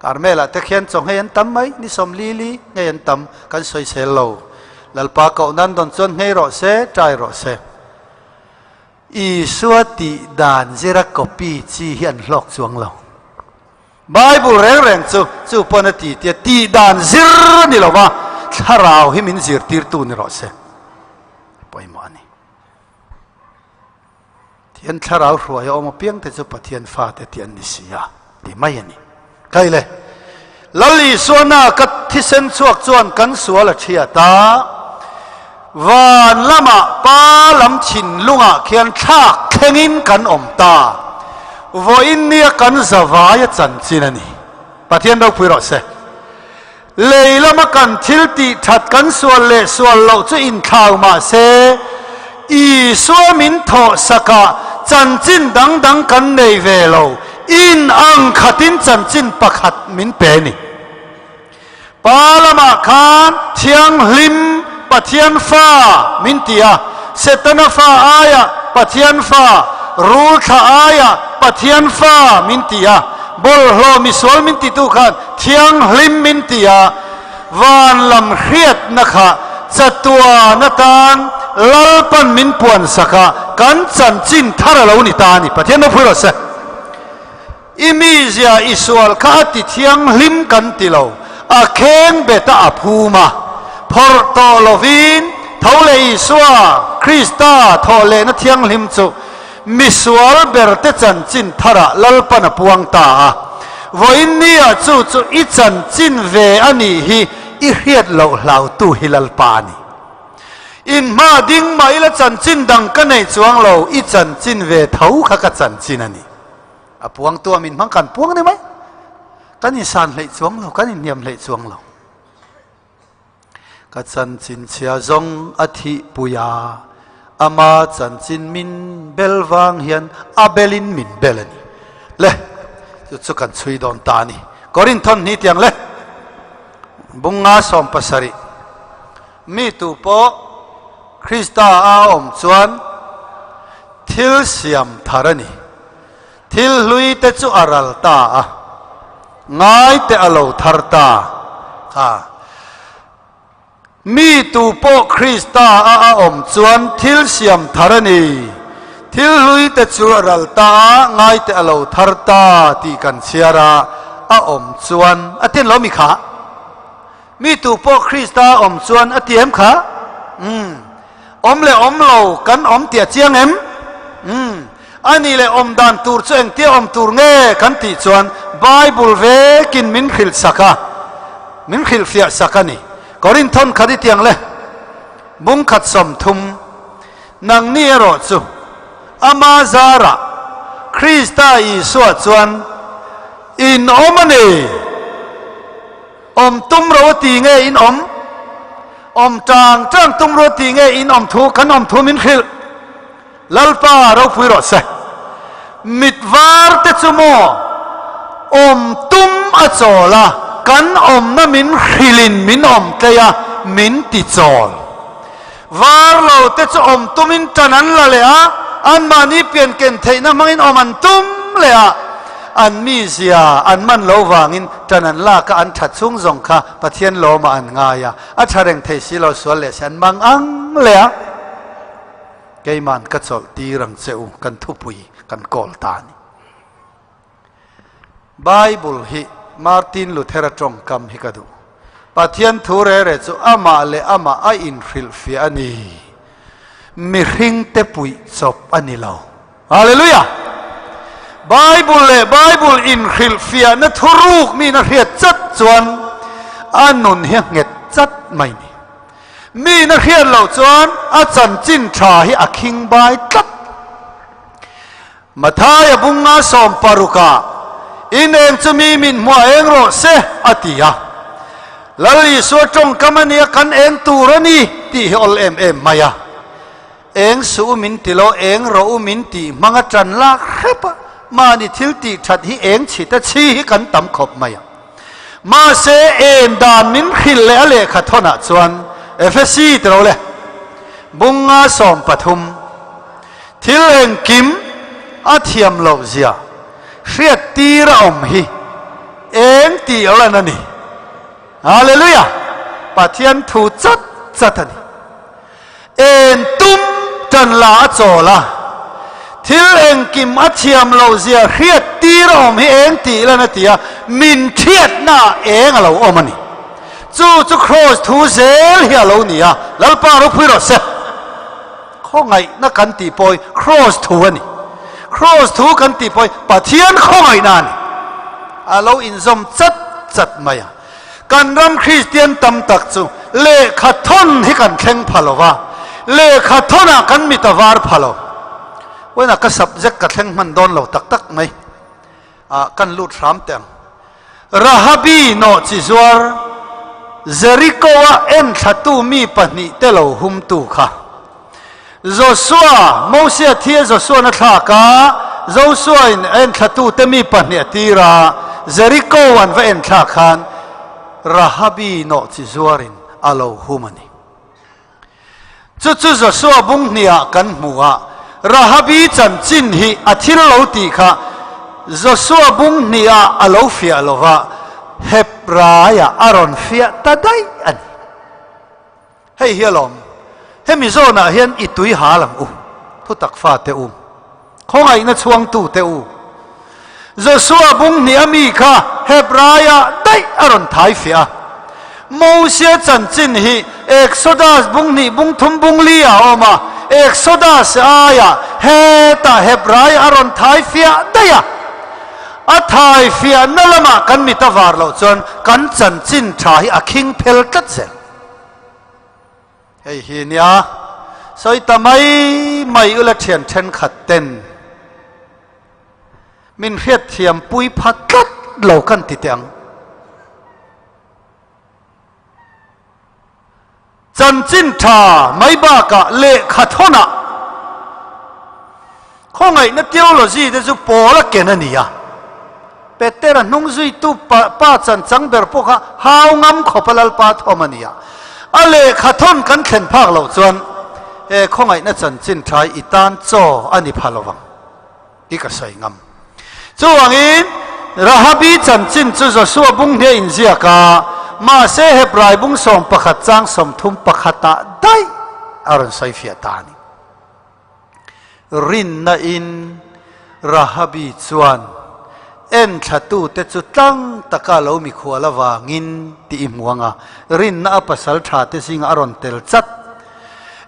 Carmel-ah te khian chaw nghei an tam mai, ni 40 li nghei an tam, kan sawisel lo. Lalpa koh nan dawn chuan nghei rawh se, ṭai rawh se. Isua tih dan zira copy chi hi an hlawk chuang lo. Bible reng reng chu chu pawn a ti tia tih dan zir ni lova thlarau hi min zirtirtu ni rawh se. Pawimawh a ni. Pathian thlarau hruai a awm apiang te chu Pathian fate tih an ni si a, ti mai a ni. Kai le, Lal Isuana ka thisen chhuak chuan kan sual a thiat a, van lamah Pa lam thinlungah khian thlak thlengin kan awm ta. Vawiin nia kan zavai a chanchin a ni. Pathian ropui rawh se. Lei lama kan thil tih that kan sual leh sual loh chu inthlau mah se, Isua min thawh sakah chanchin dang dang kan nei ve lo, in ang khatin chanchin pakhat min pe ni. Pa lamah khan Thianghlim Pathian fa min ti a, Setana fa aiah Pathian fa, rul thla aiah Pathian fa min ti a, bawlhhlawh misual min titu khan Thianghlim min ti a, van lam hriatna kha chatuan atan Lalpan min puan sak a, kan chanchin thar a lo ni ta a ni. Pathian ropui rawh se. I mizia i sual kha a ti thianghlim kan ti lo, a kheng bet a a phum a, phawrh tawh lovin tho leh Isua Krista thawh lehna thianghlim chu Misual berte chanchin tharah Lalpan a puang ta a, vawiin nia chu chu i chanchin ve a nih hi i hriat loh hlautu hi Lalpa a ni. In hma ding mah ila chanchin dang ka nei chuang lo, i chanchin ve tho kha ka chanchin a ni. A puangtu a min hmang kan puang ni mai. Kan insan hleih chuang lo, kan inhniam hleih chuang lo. Ka chanchin chhia zawng a thih pui a, ama chanchin min bel vang hian a belin min bel a ni. Le, chu chu kan chhui dawn ta a ni. Korinthon hni tiang le, bunga 70 mi tu pawh Krista a awm chuan thil siam thar a ni. Thil hlui te chu a ral ta a, ngai te a lo thar ta kha. Mi tu pawh Krista a a awm chuan thil siam thar a ni. Thil hlui te chu a ral ta a, ngai te a lo thar ta tih kan chhiar a, a awm chuan a ti lo mi kha. Mi tu pawh Krista a awm chuan a ti em kha? Umm. Awm leh awm lo kan awm tih a chiang em? Umm. A nih leh awm dan tur chu engtia awm tur nge kan tih chuan Bible vekin min hrilh sak a, min hrilhfiah sak a ni. Korinthon khat i tiang le bung khat 30, Nangni erawh chu ama zarah Krista Isua chuan in awm a ni. Awm tum ro a ti nge in awm? Awm tang tang tum ro a ti nge in awm thu kan awm thu min hrilh? Lalpa ropui rawh se. Mit var te chu maw awm tum a chawl a, kan awmna min hrilhin min awm tlei a, min ti chawl. Var lo te chu awm tumin tan an la leh a, Anmahni pian ken theihna hmangin awm an tum leh a, an mizia an man lo vangin ṭan an lak a, an ṭhat chhung zawng kha Pathian lawmah an ngai a, a ṭha reng thei si lo sual leh si an mang ang leh a. Keima'n ka chawlh tir ang che u, kan thupui kan kawl ta a ni. Bible hi Martin Luther-a tawngkam hi ka duh. Pathian thu re re chu amah leh amah a inhrilhfiah a ni. Mihringte puih chawp a ni lo. Hallelujah! Bible leh Bible inhrilhfiahna thuruk miin a hriat chat chuan a nun hi a nghet chat mai ni. Miin a hriat loh chuan a chanchin tha hi a khingbai tlat. Mathaia bunga sawmparukah, In eng chu mi min hmuah eng rawh se, a ti a. Lal Isua tawngkam a nia kan eng tur a ni tih hi awl em em mai a. Eng suh u min ti lo, eng rawh u min tih hmang a tan lak hrep a, mahni thil tih that hi eng chhit a chhi hi kan tam khawp mai a. Mahse en dan min hrilh leh a lehkha thawnah chuan Efesi ti lo le, bunga 13. Thil engkim a thiam loh zia hriat tir a awm hi eng tih lan a ni. Hallelujah! Pathian thu chat chat a ni. En tum tan la a chawl a, thil engkim a thiam loh zia hriat tir a awm hi eng tih lan a ti a, min thiatna ah eng a lo awm a ni. Chu chu Kraws thu zel hi a lo ni a, Lalpa ropui rawh se. Khawngaihna kan tih pawh hi Kraws thu a ni. Kraws thu kan tih pawh hi Pathian khawngaihna a ni. A lo inzawm chat chat mai a. Kan ram Kristian tam tak chu lehkha thawn hi kan thleng pha lo va, lehkha thawnah kan mit a var pha lo. Vawiinah ka subject ka thleng hman dawn lo tak tak mai. Ah kan lut hram teh ang. Rahabi nawhchi zuar Jeriko-a enthlatu mi pahnihte lo humtu kha. Josua, Mosia thia Josua'n a thlak a, Josuain a enthlatute mi pahnih a tir a, Jeriko an va enthlak khan Rahabi nawhchi zuarin a lo hum a ni. Chu chu Joshua bung hniah kan hmu a, Rahabi chanchin hi a thil lo tih kha Joshua bung hniah a lo fiah lo va, Hebraiah a rawn fiah ta daih a ni. Hei hi alawm, hemi zawnah hian i tui hal ang u, thutak fate u. Khawngaihna chhuangtu te u. Joshua bung hnih a mi kha Hebraiah daih a rawn thai fiah a. Mosia chanchin hi Exodus bung hnih bung thum bung li ah a awm a, Exodus aiah hetah Hebrai a rawn thai fiah daih a. A thai fiahna lamah kan mit a var loh chuan kan chanchin tha hi a khing phel tlat zel. Hei hi nia, sawi ta mai mai ula thian thenkhat ten min hriatthiam pui pha tlat lo kan ti teh ang. Chanchin tha mai bakah lehkha thawnah Khawngaihna theology te chu pawl a ken a ni a. Petera hnung zuitu pa chan chang ber pawh kha hau ngam khawpa Lalpa thawm a ni a. A lehkha thawn kan thlen phak loh chuan he khawngaihna chanchin tha hi i tan chaw a ni pha lo vang tih ka sawi ngam. Chuvangin Rahabi chanchin chu Joshua bung hniah inziak a, mahse Hebrai bung 11 chang 31 ah daih a rawn sawi fiah ta a ni. Rinna in Rahabi chuan enthlatute chu tlang taka lo mikhual avangin tih i hmu ang a, rinna a pasal tha te zingah a rawn tel chat.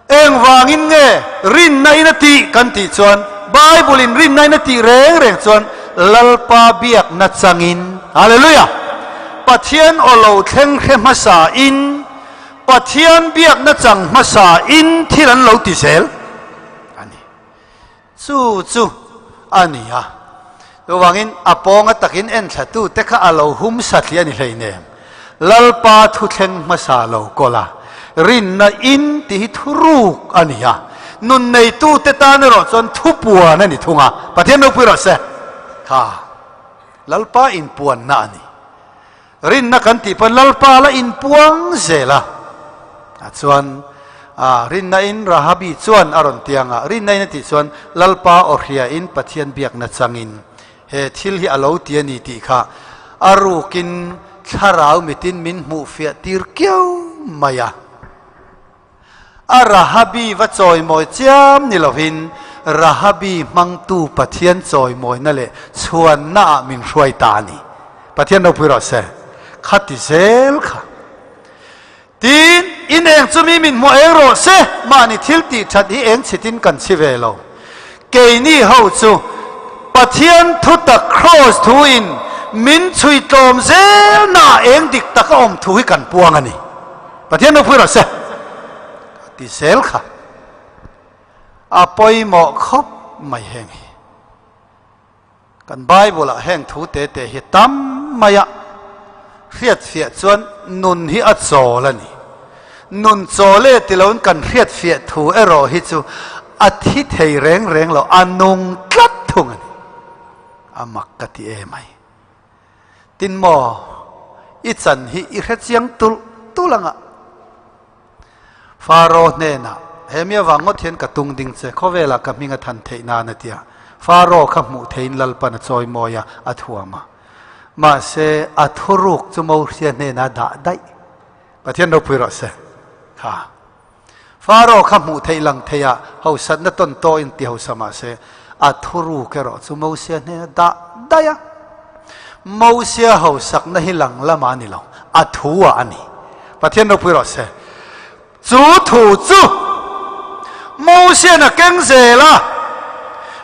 Engvangin nge rinna in a tih kan tih chuan Bible in rinna in a tih reng reng chuan Lalpa biakna changin Hallelujah! Pathian aw lo thleng hre hmasa in Pathian biakna chang hmasa in thil an lo ti zel a ni. Chu chu a ni a. Chuvangin a pawnga takin enthla tute kha a lo hum satli a ni hleinem. Lalpa thuthleng hmasa lo kawl a, rinna in tih hi thuruk a ni a. Nun neitute tan erawh chuan thupuan a ni thung a. Pathian ropui rawh se. Kha Lalpa inpuanna a ni. Rinna kan tih pawn Lalpa la inpuang zel a, a chuan A, rinna in Rahabi chuan a rawn tiang a, rinna in a tih chuan Lalpa aw hria in Pathian biakna changin he thil hi a lo ti a ni tih kha a rukin thlarau mitin min hmuh fiah tir kiau mai a. A Rahabi va chawimawi chiam ni lovin Rahabi hmangtu Pathian chawimawina leh chhuanna ah min hruai ta a ni. Pathian ropui rawh se. Khati zel kha. Tin, in eng chu mi min hmuh eng rawh se, mahni thil tih that hi eng chhitin kan chhi ve lo. Keini ho chu Pathian thutak Kraws thu in min chhui tlawm zel na eng dik tak a awm thu hi kan puang a ni. Pathian ropui rawh se. Ka ti zel kha. A pawimawh khawp mai heng hi. Kan Bible ah heng thu te te hi tam mai a, hriatfiah chuan nun hi a chawl a ni. Nun chawl e ti loin kan hriatfiah thu erawh hi chu a thi thei reng reng lo, a nung tlat thung a ni. A mak ka ti e mai. Tin maw, i chan hi i hrechiang tulh tulh ang a. Faro hnenah, He mi avang ngawt hian ka tung ding che, khawvelah ka hming a than theih nan a ti a. Faro kha hmuh theiin Lalpan a chawi mawi a, a thuam a. Mahse, a thuruk chu Mosia hnenah a dah daih. Pathian ropui rawh se. Kha. Faro kha hmuh theih lang theiah hausatna tawn tawhin ti hausa mahse, a thuruk erawh chu Mosia hnenah a dah daih a. Mosia hausakna hi lang lamah a ni lo, a thu-ah a ni. Pathian ropui rawh se. Chu thu chu Mosian a keng zel a,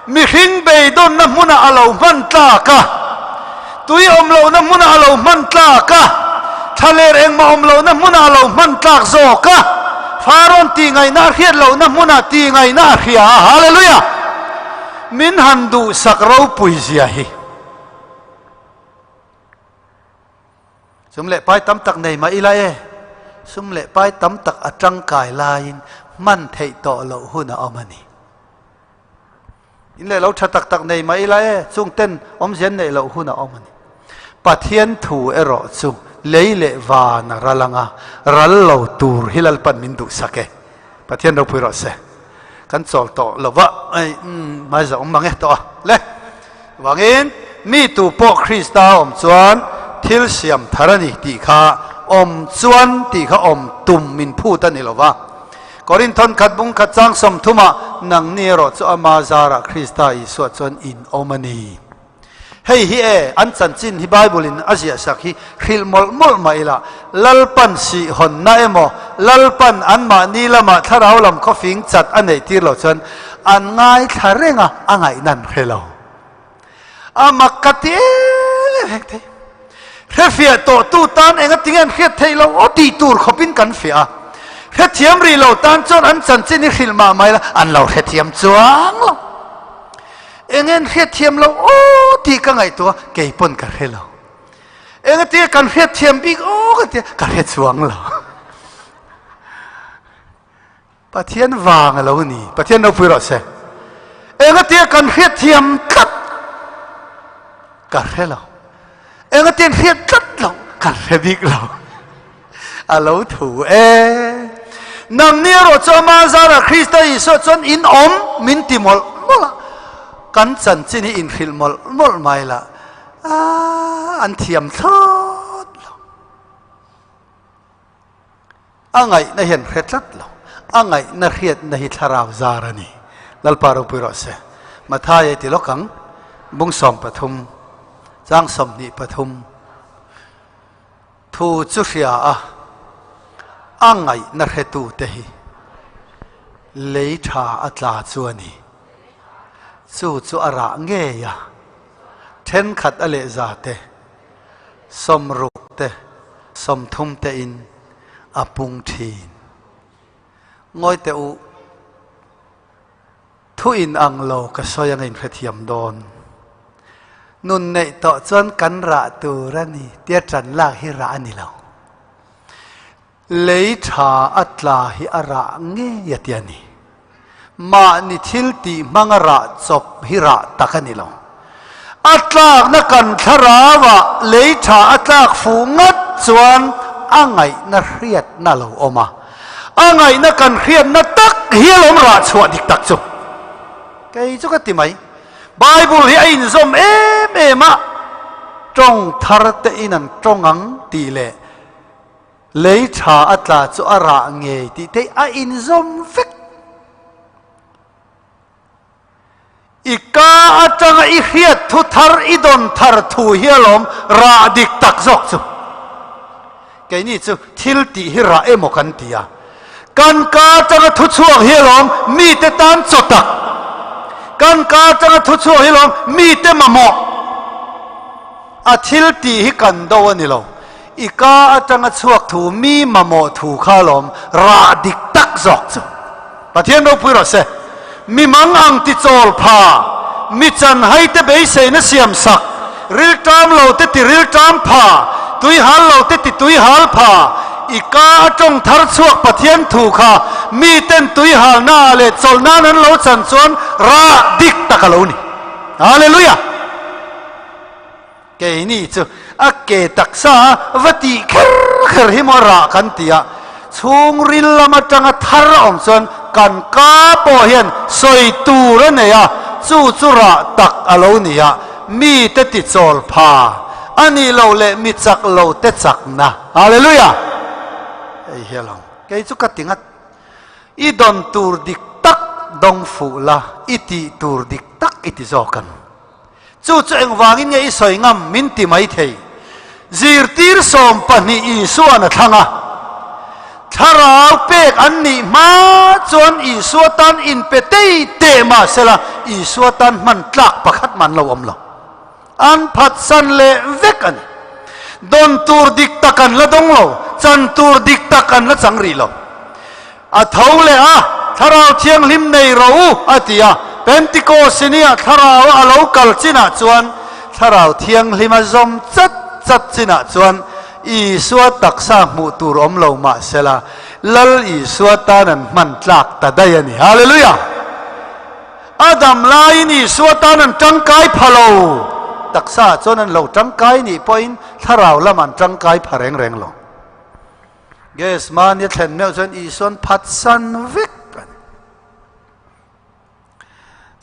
mihring beidawnna hmunah a lo hman tlak a, tui awm lohna hmunah a lo hman tlak a, thlaler engmah awm lohna hmunah a lo hman tlak zawk a, Pharaoh tihngaihna a hriat lohna hmunah tihngaihna a hria a. Hallelujah! Min han duhsak ropui zia hi. Sum leh pai tam tak nei mah ila e, sum leh pai tam tak a tangkai laiin hman theih tawh loh hun a awm a ni. In leh lo tha tak tak nei mah ila e, chung ten awmzia an neih loh hun a awm a ni. Pathian thu erawh chu lei leh van a ral ang a, ral lo tur hi Lalpan min duhsak e. Pathian ropui rawh se. Kan chawl tawh lo va, ei umm hmaiza awm mang e tawh a le. Vangin mi tu pawh Krista a awm chuan thil siam thar a ni tih kha awm chuan tih kha awm tum min phut a ni lo va. Korinthon khat bung khat chang sawmthumah nangni erawh chu ama zarah Krista Isua chuan in awm a ni. Hei hi e, an chanchin hi Bible in a ziahsak hi hrilh mawlh mawlh mah ila, Lalpan sihhawnna emaw, Lalpan anmahni lamah thlarau lam khawfing chat a neih tir loh chuan an ngaithla reng a, a ngaihna an hre lo. A mak ka ti em em hek thei. Hrefiah tawhtu tan enga tinge an hriat theih loh aw tih tur khawpin kan fiah a. Hrethiam rih lo tan chuan an chanchin hi hrilh mah mai la, an lo hrethiam chuang lo. Enge an hriatthiam loh aw tih ka ngaihtuah a, kei pawn ka hre lo. Engatinge kan hriatthiam bik aw ka tia, ka hre chuang lo. Pathian vang a lo ni. Pathian ropui rawh se. Engatinge kan hriatthiam tlat ka hre lo. Engatinge an hriat tlat loh ka hre bik lo. A lo thu e. Nangni erawh chu ama zarah Krista Isua chuan in awm min ti mawlh mawlh a, kan chanchin hi inhrilh mawlh mawlh mai lah a, an thiam thlawt lo. A ngaihna hian hre tlat lo. A ngaihna hriatna hi thlarau zar a ni. Lalpa ropui rawh se. Matthai ei ti lawk ang, bung 13, chang 23. Thu chu hria a, a ngaihna hretute hi lei tha a tla chu a ni. Chu chu a rah ngei a, thenkhat a lehza te, sawmruk te, sawmthum tein a pung thin. Ngawi teh u. Thu in ang lo ka sawi ang in hrethiam dawn. Nun neih tawh chuan kan rah tur a ni tia ṭan lak hi rah a ni lo. Lei ṭha a tla hi a rah ngei a ti a ni. Mahni thil tih hmanga rah chawp hi rah tak a ni lo. A tlakna kan thlarauah lei ṭha a tlak fuh ngat chuan a ngaihna hriatna a lo awm a. A ngaihna kan hriatna tak hi alawm rah chhuah dik tak chu. Kei chu ka ti mai. Bible hi a inzawm em em a, tawng thar te in an tawng ang tih leh lei tha a tla chu a rah ngei tih te a inzawm vek. I ka atanga i hriat thu thar i dawn thar thu hi alawm rah dik tak zawk chu. Keini chu thil tih hi rah emaw kan ti a, kan ka atanga thu chhuak hi alawm mite tan chaw tak, kan ka atanga thu chhuak hi alawm mite mamawh. A thil tih hi kan do a ni lo, i ka atanga chhuak thu mi mamawh thu kha alawm rah dik tak zawk chu. Pathian ropui rawh se. Mi mang ang ti chawl pha, mi chanhai te beiseina siam sak, rilṭam lo te ti rilṭam pha, tuihal lo te ti tuihal pha, i ka a tawng thar chhuak Pathian thu kha mi ten tuihalna ah leh chawlh nan an lo chan chuan rah dik tak a lo ni. Hallelujah! Keini chu a ke taksa a va tih kher kher hi maw rah kan ti a, chhungril lam atanga thar a awm chuan kan ka pawh hian sawi tur a nei a, chu chu rah tak a lo ni a, mite ti chawl pha a nih loh leh mi chak lo te chakna. Hallelujah! Hei hi a lang. Kei chu ka ti ngat. I dawn tur dik tak dawng fuh la, i tih tur dik tak i ti zawk ang. Chu chu engvangin nge i sawi ngam min ti mai thei? Zirtir 12 Isua'n a thlang a. Thlarau pek an nih hma chuan Isua tan inpe tei teh mah sela Isua tan hman tlak pakhat mah an lo awm lo. An phatsan leh vek a ni. Dawn tur dik tak an la dawng lo, chan tur dik tak an la chang rih lo. A tho leh a, Thlarau Thianghlim nei rawh u, a ti a. Pentikos nia Thlarau a lo kal chinah chuan, Thlarau Thianghlim a zawm chat chat chinah chuan Isua taksa hmuh tur awm lo mah sela, Lal Isua tan an hman tlak ta daih a ni. Hallelujah! A dam laiin Isua tan an tangkai pha lo. Taksaah chuan an lo tangkai nih pawhin Thlarau lamah an tangkai pha reng reng lo. Gas mahni a thlen meuh chuan Isuan phatsan vek a ni.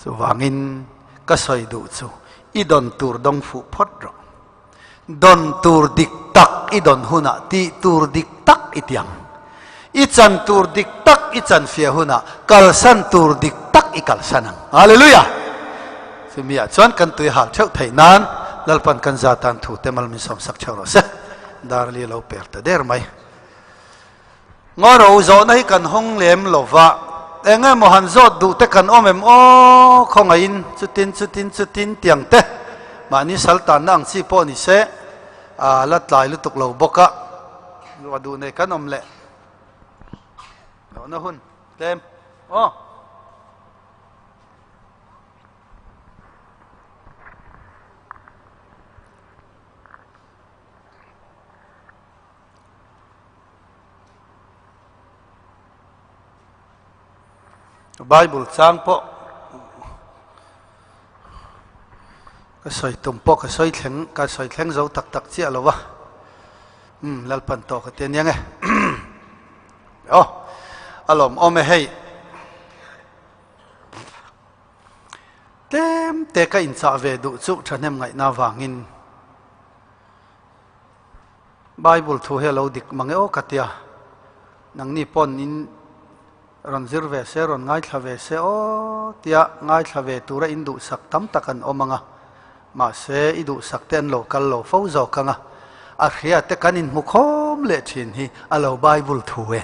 Chuvangin ka sawi duh chu i dawn tur dawng fuh phawt rawh. Dawn tur dik tak i dawn hunah tih tur dik tak i ti ang. I chan tur dik tak i chan fiah hunah kalsan tur dik tak i kalsan ang. Hallelujah! Chumi ah chuan kan tui hal theuh theih nan Lalpan kan za tan thu te mal min sawmsak theuh rawh se. Darli lo per ta der mai. Ngaw ro zawhna hi kan hawng lem lo va, eng emaw han zawt duh te kan awm em aw, khawngaihin chutin chutin chutin tiang te mahni sal tanna ang chi pawh ni se, a la tlai lutuk lo bawk a, ruah duh nei kan awm leh lohna hun tlem aw. Bible chang pawh ka sawi tum pawh ka sawi thleng ka sawi thleng zo tak tak chiah lo va um Lalpan tawh ka ti aniang e aw a lawm awm e hei Tlem te ka inchah ve duh chu thahnem ngaihna vangin Bible thu hi a lo dik mang e aw ka tia. Nangni pawn in rawn zir ve se, rawn ngaithla ve se aw tia ngaithla ve tura in duhsak tam tak an awm ang a. Mahse i duhsak te an lo kal lo fo zawk ang a. A hria te kan inhmu khawm leh thin hi a lo Bible thu e.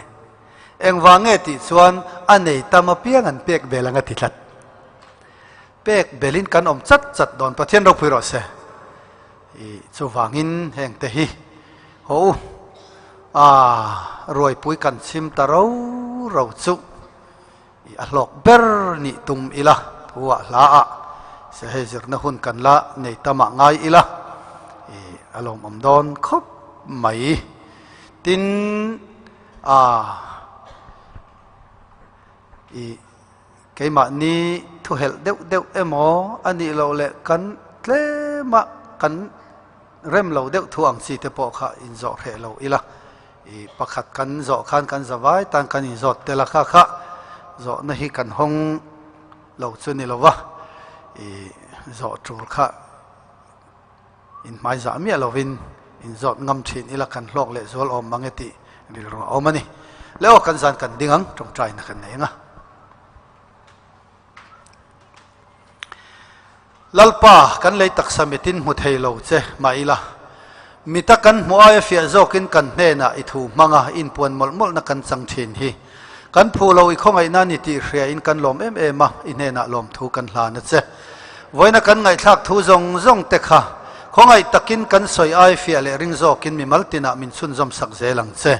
Engvang nge tih chuan a nei tam apiang an pek bel ang a ti tlat. Pek belin kan awm chat chat dawn Pathian ropui rawh se. I chuvangin heng te hi haw u a ruaipui kan chhim ta ro ro chu i a hlawk ber nih tum ila thu ah hla ah se hei zirna hun kan la nei tam ah ngai ila i a lawmawm dawn khawp mai. Tin a i keimahni thuhelh deuh deuh emaw a nih loh leh kan tlema kan rem lo deuh thu ang chi te pawh kha inzawh hreh lo ila. I pakhat kan zawh khan kan za vai tan kan inzawt tel a, kha kha zawhna hi kan hawng lo chu ni lo va, i zawh tur kha inhmai zah miah lovin inzawt ngam thin ila kan hlawk leh zual awm mang e tih rilru a awm a ni. Le aw kan zan kan ding ang, tawngtaina kan nei ang a. Lalpa, kan lei taksa mitin hmu thei lo che mah ila, mita kan hmuh aia fiah zawkin kan hnenah i thu hmanga inpuan mawlh mawlhna kan chang thin hi. Kan phu lo i khawngaihna ni tih hriain kan lawm em em a, i hnenah lawmthu kan hlan a che. Vawiina kan ngaihthlak thu zawng zawng te kha khawngaih takin kan sawi ai fiah leh ring zawkin mimal tinah min chhunzawm sak zel ang che.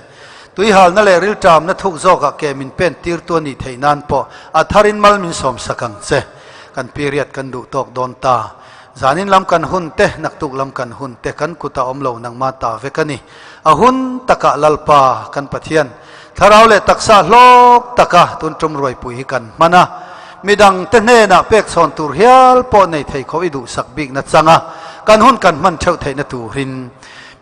Tuihalna leh rilṭamna thuk zawkah ke min pen tirtu a nih theih nan pawh a tharin mal min sawm sak ang che. Kan period kan duh tawk dawn ta. Zanin lam kan hun te, naktuk lam kan hun te kan kutah awm lo nangmah ta vek a ni. A hun takah Lalpa kan Pathian, thlarau leh taksa hlawk taka tun tum ruaipui hi kan hman a. Midang te hnenah pek chhawn tur hial pawh nei thei kho i duhsak bikna changa kan hun kan hman theuh theihna turin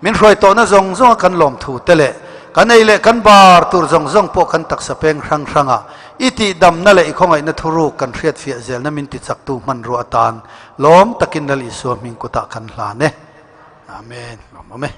Min hruai tawhna zawng zawnga kan lawmthu te leh kan ei leh kan bar tur zawng zawng pawh kan taksa peng hrang hranga i tihdamna leh i khawngaihna thuruk kan hriatfiah zelna min tichaktu hmanrua atan lawm takin Lal Isua hming kutah kan hlan e. Amen. Lawmawm e.